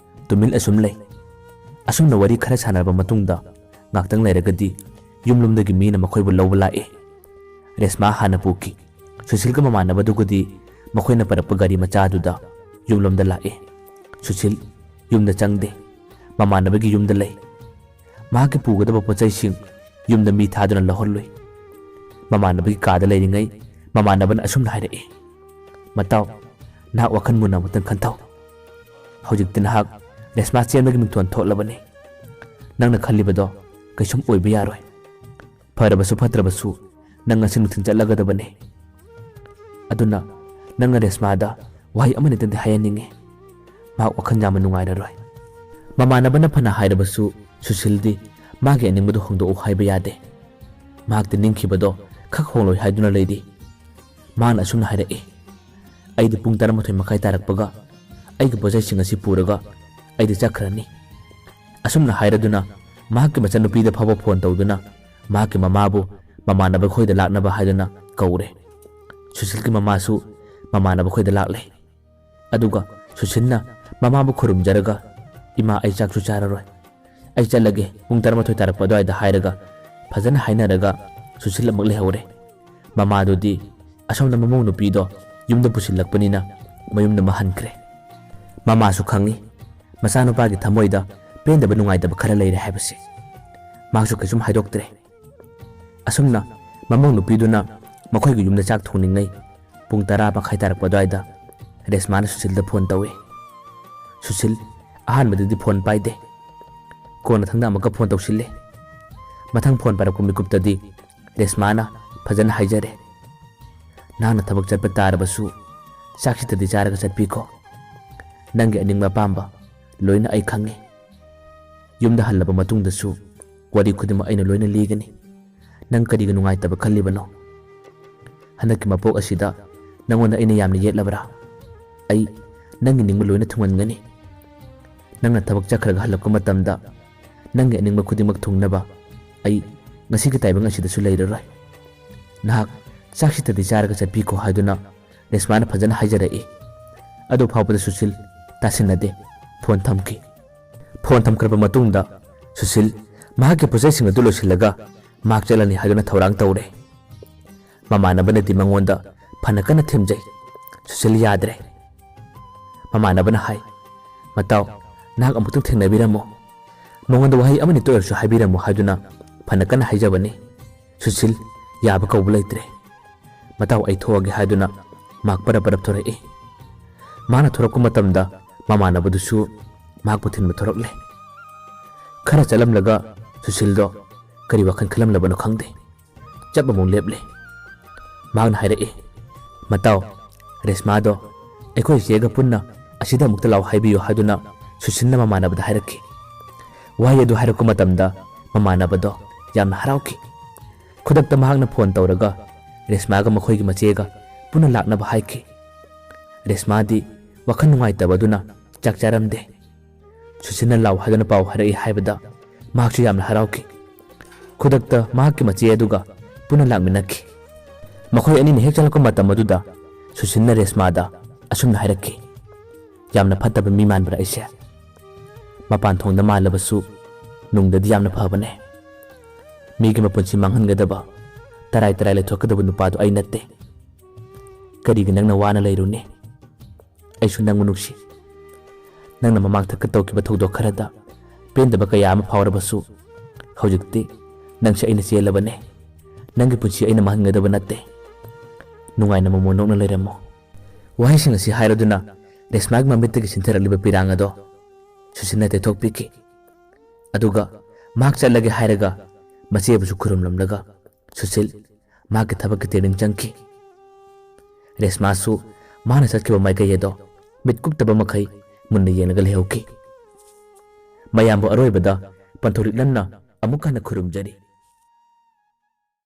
ꯇꯨꯃꯤꯟ ꯑꯁꯨꯝ ꯂꯩ꯫ ꯑꯁꯨꯝꯅ ꯋꯥꯔꯤ ꯈꯔ ꯁꯥꯟꯅꯔꯕ ꯃꯇꯨꯡꯗ ꯉꯥꯛꯇꯪ ꯂꯩꯔꯒꯗꯤ ꯌꯨꯝꯂꯣꯝꯗꯒꯤ ꯃꯤꯅ ꯃꯈꯣꯏꯕꯨ ꯂꯧꯕ ꯂꯥꯛꯏ꯫ ꯔꯦꯁꯃꯥ ꯍꯥꯟꯅ ꯄꯨꯈꯤ꯫ ꯁꯨꯁꯤꯜꯒ ꯃꯃꯥꯟꯅꯕꯗꯨꯒꯗꯤ ꯃꯈꯣꯏꯅ ꯄꯔꯛꯄ ꯒꯥꯔꯤ ꯃꯆꯥꯗꯨꯗ ꯌꯨꯝꯂꯣꯝꯗ ꯂꯥꯛꯏ꯫ ꯁꯨꯁꯤꯜ ꯌꯨꯝꯗ ꯆꯪꯗꯦ, ꯃꯃꯥꯟꯅꯕꯒꯤ ꯌꯨꯝꯗ ꯂꯩ꯫ ꯃꯍꯥꯛꯀꯤ ꯄꯨꯒꯗꯕ ꯄꯣꯠꯆꯩꯁꯤꯡ ꯌꯨꯝꯗ ꯃꯤ ꯊꯥꯗꯨꯅ ꯂꯧꯍꯜꯂꯨꯏ꯫ ꯃꯃꯥꯟꯅꯕꯒꯤ ꯀꯥꯗ ꯂꯩꯔꯤꯉꯩ ꯃꯃꯥꯟꯅꯕꯅ ꯑꯁꯨꯝꯅ ꯍꯥꯏꯔꯛꯏ, "ꯃꯇꯥꯎ, ꯅꯍꯥꯛ ꯋꯥꯈꯜ ꯃꯨꯟꯅ ꯑꯃꯨꯛꯇꯪ ꯈꯟꯊꯧ꯫ ꯍꯧꯖꯤꯛꯇꯤ ꯅꯍꯥꯛ ꯔꯦꯁꯃꯥ ꯆꯦꯟꯕꯒꯤ ꯃꯤꯡꯊꯣꯟ ꯊꯣꯛꯂꯕꯅꯤ꯫ ꯅꯪꯅ ꯈꯜꯂꯤꯕꯗꯣ ꯀꯩꯁꯨꯝ ꯑꯣꯏꯕ ꯌꯥꯔꯣꯏ꯫ ꯐꯔꯕꯁꯨ ꯐꯠꯇ꯭ꯔꯕꯁꯨ ꯅꯪ ꯉꯁꯤ ꯅꯨꯡꯊꯤꯜ ꯆꯠꯂꯒꯗꯕꯅꯤ꯫ ꯑꯗꯨꯅ ꯅꯪꯅ ꯔꯦꯁꯃꯥꯗ ꯋꯥꯍꯩ ꯑꯃꯅꯤꯇꯪꯗꯤ ꯍꯥꯏꯍꯟꯅꯤꯡꯉꯤ꯫ ꯃꯍꯥꯛ ꯋꯥꯈꯜ ꯌꯥꯝꯅ ꯅꯨꯡꯉꯥꯏꯔꯔꯣꯏ꯫" ꯃꯃꯥꯟꯅꯕꯅ ꯐꯅ ꯍꯥꯏꯔꯕꯁꯨ ꯁꯨꯁꯤꯜꯗꯤ ꯃꯥꯒꯤ ꯑꯅꯤꯡꯕꯗꯨ ꯍꯣꯡꯗꯣꯛꯎ ꯍꯥꯏꯕ ꯌꯥꯗꯦ꯫ ꯃꯍꯥꯛꯇꯤ ꯅꯤꯡꯈꯤꯕꯗꯣ ꯈꯛ ꯍꯣꯡꯂꯣꯏ ꯍꯥꯏꯗꯨꯅ ꯂꯩꯔꯤ꯫ ꯃꯍꯥꯛꯅ ꯑꯁꯨꯝꯅ ꯍꯥꯏꯔꯛꯏ, "ꯑꯩꯗꯤ ꯄꯨꯡ ꯇꯔꯥꯃꯥꯊꯣꯏ ꯃꯈꯥꯏ ꯇꯥꯔꯛꯄꯒ ꯑꯩꯒꯤ ꯄꯣꯠꯆꯩꯁꯤꯡ ꯑꯁꯤ ꯄꯨꯔꯒ ꯑꯩꯗꯤ ꯆꯠꯈ꯭ꯔꯅꯤ꯫" ꯑꯁꯨꯝꯅ ꯍꯥꯏꯔꯗꯨꯅ ꯃꯍꯥꯛꯀꯤ ꯃꯆꯟꯅꯨꯄꯤꯗ ꯐꯥꯎꯕ ꯐꯣꯟ ꯇꯧꯗꯨꯅ ꯃꯍꯥꯛꯀꯤ ꯃꯃꯥꯕꯨ ꯃꯃꯥꯟꯅꯕ ꯈꯣꯏꯗ ꯂꯥꯛꯅꯕ ꯍꯥꯏꯗꯨꯅ ꯀꯧꯔꯦ꯫ ꯁꯨꯁꯤꯜꯒꯤ ꯃꯃꯥꯁꯨ ꯃꯃꯥꯟꯅꯕ ꯈꯣꯏꯗ ꯂꯥꯛꯂꯦ꯫ ꯑꯗꯨꯒ ꯁꯨꯁꯤꯜꯅ ꯃꯃꯥꯕꯨ ꯈꯨꯔꯨꯝꯖꯔꯒ, "ꯏꯃꯥ, ꯑꯩ ꯆꯥꯛꯁꯨ ꯆꯥꯔꯔꯣꯏ꯫ ꯑꯩ ꯆꯠꯂꯒꯦ, ꯄꯨꯡ ꯇꯔꯥꯃꯥꯊꯣꯏ ꯇꯥꯔꯛꯄ ꯑꯗꯨꯋꯥꯏꯗ" ꯍꯥꯏꯔꯒ ꯐꯖꯅ ꯍꯥꯏꯅꯔꯒ ꯁꯨꯁꯤꯜ ꯑꯃꯨꯛ ꯂꯩꯍꯧꯔꯦ꯫ ꯃꯃꯥꯗꯨꯗꯤ ꯑꯁꯣꯝꯗ ꯃꯃꯧ ꯅꯨꯄꯤꯗꯣ ꯌꯨꯝꯗ ꯄꯨꯁꯤꯜꯂꯛꯄꯅꯤꯅ ꯃꯌꯨꯝꯗ ꯑꯃꯨꯛ ꯍꯟꯈ꯭ꯔꯦ꯫ ꯃꯃꯥꯁꯨ ꯈꯪꯉꯤ ꯃꯆꯥꯅꯨꯄꯥꯒꯤ ꯊꯃꯣꯏꯗ ꯄꯦꯟꯗꯕ ꯅꯨꯡꯉꯥꯏꯇꯕ ꯈꯔ ꯂꯩꯔꯦ ꯍꯥꯏꯕꯁꯦ꯫ ꯃꯍꯥꯛꯁꯨ ꯀꯩꯁꯨꯝ ꯍꯥꯏꯗꯣꯛꯇ꯭ꯔꯦ꯫ ꯑꯁꯨꯝꯅ ꯃꯃꯧ ꯅꯨꯄꯤꯗꯨꯅ ꯃꯈꯣꯏꯒꯤ ꯌꯨꯝꯗ ꯆꯥꯛ ꯊꯣꯡꯂꯤꯉꯩ ꯄꯨꯡ ꯇꯔꯥ ꯃꯈꯥꯏ ꯇꯥꯔꯛꯄ ꯑꯗꯨꯋꯥꯏꯗ ꯔꯦꯁꯃꯥꯅ ꯁꯨꯁꯤꯜꯗ ꯐꯣꯟ ꯇꯧꯏ꯫ ꯁꯨꯁꯤꯜ ꯑꯍꯥꯟꯕꯗꯗꯤ ꯐꯣꯟ ꯄꯥꯏꯗꯦ꯫ ꯀꯣꯟꯅꯊꯪꯗ ꯑꯃꯨꯛꯀ ꯐꯣꯟ ꯇꯧꯁꯤꯜꯂꯦ꯫ ꯃꯊꯪ ꯐꯣꯟ ꯄꯥꯏꯔꯛꯄ ꯃꯤꯀꯨꯞꯇꯗꯤ ꯔꯦꯁꯃꯥꯅ ꯐꯖꯅ ꯍꯥꯏꯖꯔꯦ, "ꯅꯍꯥꯛꯅ ꯊꯕꯛ ꯆꯠꯄ ꯇꯥꯔꯕꯁꯨ ꯆꯥꯛꯁꯤꯗꯗꯤ ꯆꯥꯔꯒ ꯆꯠꯄꯤꯈꯣ꯫ ꯅꯪꯒꯤ ꯑꯅꯤꯡꯕ ꯑꯄꯥꯝꯕ ꯂꯣꯏꯅ ꯑꯩ ꯈꯪꯉꯤ꯫ ꯌꯨꯝꯗ ꯍꯜꯂꯕ ꯃꯇꯨꯡꯗꯁꯨ ꯋꯥꯔꯤ ꯈꯨꯗꯤꯡꯃꯛ ꯑꯩꯅ ꯂꯣꯏꯅ ꯂꯤꯒꯅꯤ꯫ ꯅꯪ ꯀꯔꯤꯒꯤ ꯅꯨꯡꯉꯥꯏꯇꯕ ꯈꯜꯂꯤꯕꯅꯣ? ꯍꯟꯗꯛꯀꯤ ꯃꯄꯣꯛ ꯑꯁꯤꯗ ꯅꯪꯉꯣꯟꯗ ꯑꯩꯅ ꯌꯥꯝꯅ ꯌꯦꯠꯂꯕ꯭ꯔꯥ? ꯑꯩ ꯅꯪꯒꯤ ꯅꯤꯡꯕ ꯂꯣꯏꯅ ꯊꯨꯡꯍꯟꯒꯅꯤ꯫ ꯅꯪꯅ ꯊꯕꯛ ꯆꯠꯈ꯭ꯔꯒ ꯍꯜꯂꯛꯄ ꯃꯇꯝꯗ ꯅꯪꯒꯤ ꯑꯅꯤꯡꯕ ꯈꯨꯗꯤꯡꯃꯛ ꯊꯨꯡꯅꯕ ꯑꯩ ꯉꯁꯤꯒꯤ ꯇꯥꯏꯕꯪ ꯑꯁꯤꯗꯁꯨ ꯂꯩꯔꯔꯣꯏ꯫ ꯅꯍꯥꯛ ꯆꯥꯛ ꯁꯤꯠꯇꯗꯤ ꯆꯥꯔꯒ ꯆꯠꯄꯤꯈꯣ ꯍꯥꯏꯗꯨꯅ ꯔꯦꯁꯃꯥꯅ ꯐꯖꯅ ꯍꯥꯏꯖꯔꯛꯏ꯫ ꯑꯗꯨ ꯐꯥꯎꯕꯗ ꯁꯨꯁꯤꯜ ꯇꯥꯁꯤꯟꯅꯗꯦ꯫ ꯐꯣꯟ ꯊꯝꯈꯤ꯫ ꯐꯣꯟ ꯊꯝꯈ꯭ꯔꯕ ꯃꯇꯨꯡꯗ ꯁꯨꯁꯤꯜ ꯃꯍꯥꯛꯀꯤ ꯄꯣꯠꯆꯩꯁꯤꯡ ꯑꯗꯨ ꯂꯣꯏꯁꯤꯜꯂꯒ ꯃꯍꯥꯛ ꯆꯠꯂꯅꯤ ꯍꯥꯏꯗꯨꯅ ꯊꯧꯔꯥꯡ ꯇꯧꯔꯦ꯫ ꯃꯃꯥꯟꯅꯕꯅꯗꯤ ꯃꯉꯣꯟꯗ ꯐꯅ ꯀꯟꯅ ꯊꯦꯝꯖꯩ꯫ ꯁꯨꯁꯤꯜ ꯌꯥꯗ꯭ꯔꯦ꯫ ꯃꯃꯥꯟꯅꯕꯅ ꯍꯥꯏ, "ꯃꯇꯥꯎ, ꯅꯍꯥꯛ ꯑꯃꯨꯛꯇꯪ ꯊꯦꯡꯅꯕꯤꯔꯝꯃꯣ꯫ ꯃꯉꯣꯟꯗ ꯋꯥꯍꯩ ꯑꯃꯅꯤꯇ ꯑꯣꯏꯔꯁꯨ ꯍꯥꯏꯕꯤꯔꯝꯃꯣ" ꯍꯥꯏꯗꯨꯅ ꯐꯅ ꯀꯟꯅ ꯍꯥꯏꯖꯕꯅꯤ꯫ ꯁꯨꯁꯤꯜ ꯌꯥꯕ ꯀꯧꯕ ꯂꯩꯇ꯭ꯔꯦ꯫ "ꯃꯇꯥꯎ, ꯑꯩ ꯊꯣꯛꯑꯒꯦ" ꯍꯥꯏꯗꯨꯅ ꯃꯍꯥꯛ ꯄꯔꯞ ꯄꯔꯞ ꯊꯣꯔꯛꯏ꯫ ꯃꯥꯅ ꯊꯣꯔꯛꯄ ꯃꯇꯝꯗ ꯃꯃꯥꯟꯅꯕꯗꯨꯁꯨ ꯃꯍꯥꯛꯄꯨ ꯊꯤꯟꯕ ꯊꯣꯔꯛꯂꯦ꯫ ꯈꯔ ꯆꯠꯂꯝꯂꯒ ꯁꯨꯁꯤꯜꯗꯣ ꯀꯔꯤ ꯋꯥꯈꯜ ꯈꯜꯂꯝꯂꯕꯅꯣ ꯈꯪꯗꯦ꯫ ꯆꯞ ꯑꯃꯨꯛ ꯂꯦꯞꯂꯦ꯫ ꯃꯍꯥꯛꯅ ꯍꯥꯏꯔꯛꯏ, "ꯃꯇꯥꯎ, ꯔꯦꯁꯃꯥꯗꯣ ꯑꯩꯈꯣꯏ ꯆꯦꯒ ꯄꯨꯟꯅ ꯑꯁꯤꯗ ꯑꯃꯨꯛꯇ ꯂꯥꯛꯑꯣ ꯍꯥꯏꯕꯤꯌꯨ" ꯍꯥꯏꯗꯨꯅ ꯁꯨꯁꯤꯜꯅ ꯃꯃꯥꯟꯅꯕꯗ ꯍꯥꯏꯔꯛꯈꯤ꯫ ꯋꯥꯍꯩ ꯑꯗꯨ ꯍꯥꯏꯔꯛꯄ ꯃꯇꯝꯗ ꯃꯃꯥꯟꯅꯕꯗꯣ ꯌꯥꯝꯅ ꯍꯔꯥꯎꯈꯤ꯫ ꯈꯨꯗꯛꯇ ꯃꯍꯥꯛꯅ ꯐꯣꯟ ꯇꯧꯔꯒ ꯔꯦꯁꯃꯥꯒ ꯃꯈꯣꯏꯒꯤ ꯃꯆꯦꯒ ꯄꯨꯟꯅ ꯂꯥꯛꯅꯕ ꯍꯥꯏꯈꯤ꯫ ꯔꯦꯁꯃꯥꯗꯤ ꯋꯥꯈꯜ ꯅꯨꯡꯉꯥꯏꯇꯕ ꯑꯗꯨꯅ ꯆꯥꯛ ꯆꯥꯔꯝꯗꯦ꯫ ꯁꯨꯁꯤꯜꯅ ꯂꯥꯎ ꯍꯥꯏꯗꯨꯅ ꯄꯥꯎ ꯍꯥꯏꯔꯛꯏ ꯍꯥꯏꯕꯗ ꯃꯍꯥꯛꯁꯨ ꯌꯥꯝꯅ ꯍꯔꯥꯎꯈꯤ꯫ ꯈꯨꯗꯛꯇ ꯃꯍꯥꯛꯀꯤ ꯃꯆꯦ ꯑꯗꯨꯒ ꯄꯨꯟꯅ ꯂꯥꯛꯃꯤꯟꯅꯈꯤ꯫ ꯃꯈꯣꯏ ꯑꯅꯤꯅ ꯍꯦꯛ ꯆꯪꯂꯛꯄ ꯃꯇꯝ ꯑꯗꯨꯗ ꯁꯨꯁꯤꯜꯅ ꯔꯦꯁꯃꯥꯗ ꯑꯁꯨꯝꯅ ꯍꯥꯏꯔꯛꯈꯤ, "ꯌꯥꯝꯅ ꯐꯠꯇꯕ ꯃꯤ ꯃꯥꯟꯕ꯭ꯔꯥ ꯑꯩꯁꯦ? ꯃꯄꯥꯟ ꯊꯣꯡꯗ ꯃꯥꯜꯂꯕꯁꯨ ꯅꯨꯡꯗꯗꯤ ꯌꯥꯝꯅ ꯐꯕꯅꯦ꯫ ꯃꯤꯒꯤ ꯃꯄꯨꯟꯁꯤ ꯃꯥꯡꯍꯟꯒꯗꯕ, ꯇꯔꯥꯏ ꯇꯔꯥꯏ ꯂꯩꯊꯣꯛꯀꯗꯕ ꯅꯨꯄꯥꯗꯨ ꯑꯩ ꯅꯠꯇꯦ꯫ ꯀꯔꯤꯒꯤ ꯅꯪꯅ ꯋꯥꯅ ꯂꯩꯔꯨꯅꯤ? ꯑꯩꯁꯨ ꯅꯪꯕꯨ ꯅꯨꯡꯁꯤ꯫ ꯅꯪꯅ ꯃꯃꯥꯡꯊꯛꯇ ꯇꯧꯈꯤꯕ ꯊꯧꯗꯣꯛ ꯈꯔꯗ ꯄꯦꯟꯗꯕ ꯀꯌꯥ ꯑꯃ ꯐꯥꯎꯔꯕꯁꯨ, ꯍꯧꯖꯤꯛꯇꯤ ꯅꯪꯁꯦ ꯑꯩꯅ ꯆꯦꯜꯂꯕꯅꯦ꯫ ꯅꯪꯒꯤ ꯄꯨꯟꯁꯤ ꯑꯩꯅ ꯃꯥꯡꯍꯟꯒꯗꯕ ꯅꯠꯇꯦ꯫" ꯅꯨꯡꯉꯥꯏꯅ ꯃꯣꯃꯣꯟ ꯅꯣꯛꯅ ꯂꯩꯔꯝꯃꯨ꯫ ꯋꯥꯍꯩꯁꯤꯡ ꯑꯁꯤ ꯍꯥꯏꯔꯗꯨꯅ ꯔꯦꯁꯃꯥꯒꯤ ꯃꯃꯤꯠꯇꯒꯤ ꯆꯤꯟꯊꯔꯛꯂꯤꯕ ꯄꯤꯔꯥꯡ ꯑꯗꯣ ꯁꯨꯁꯤꯜꯅ ꯇꯩꯊꯣꯛꯄꯤꯈꯤ꯫ ꯑꯗꯨꯒ ꯃꯍꯥꯛ ꯆꯠꯂꯒꯦ ꯍꯥꯏꯔꯒ ꯃꯆꯦꯕꯨꯁꯨ ꯈꯨꯔꯨꯝꯂꯝꯂꯒ ꯁꯨꯁꯤꯜ ꯃꯍꯥꯛꯀꯤ ꯊꯕꯛꯀꯤ ꯇ꯭ꯔꯦꯅꯤꯡ ꯆꯪꯈꯤ꯫ ꯔꯦꯁꯃꯥꯁꯨ ꯃꯥꯅ ꯆꯠꯈꯤꯕ ꯃꯥꯏꯀꯩ ꯑꯗꯣ ꯃꯤꯠ ꯀꯨꯞꯇꯕ ꯃꯈꯩ ꯃꯨꯟꯅ ꯌꯦꯡꯂꯒ ꯂꯩꯍꯧꯈꯤ꯫ ꯃꯌꯥꯝꯕꯨ ꯑꯔꯣꯏꯕꯗ ꯄꯟꯊꯧꯔꯤꯛꯂꯟꯅ ꯑꯃꯨꯛ ꯍꯟꯅ ꯈꯨꯔꯨꯝꯖꯔꯤ꯫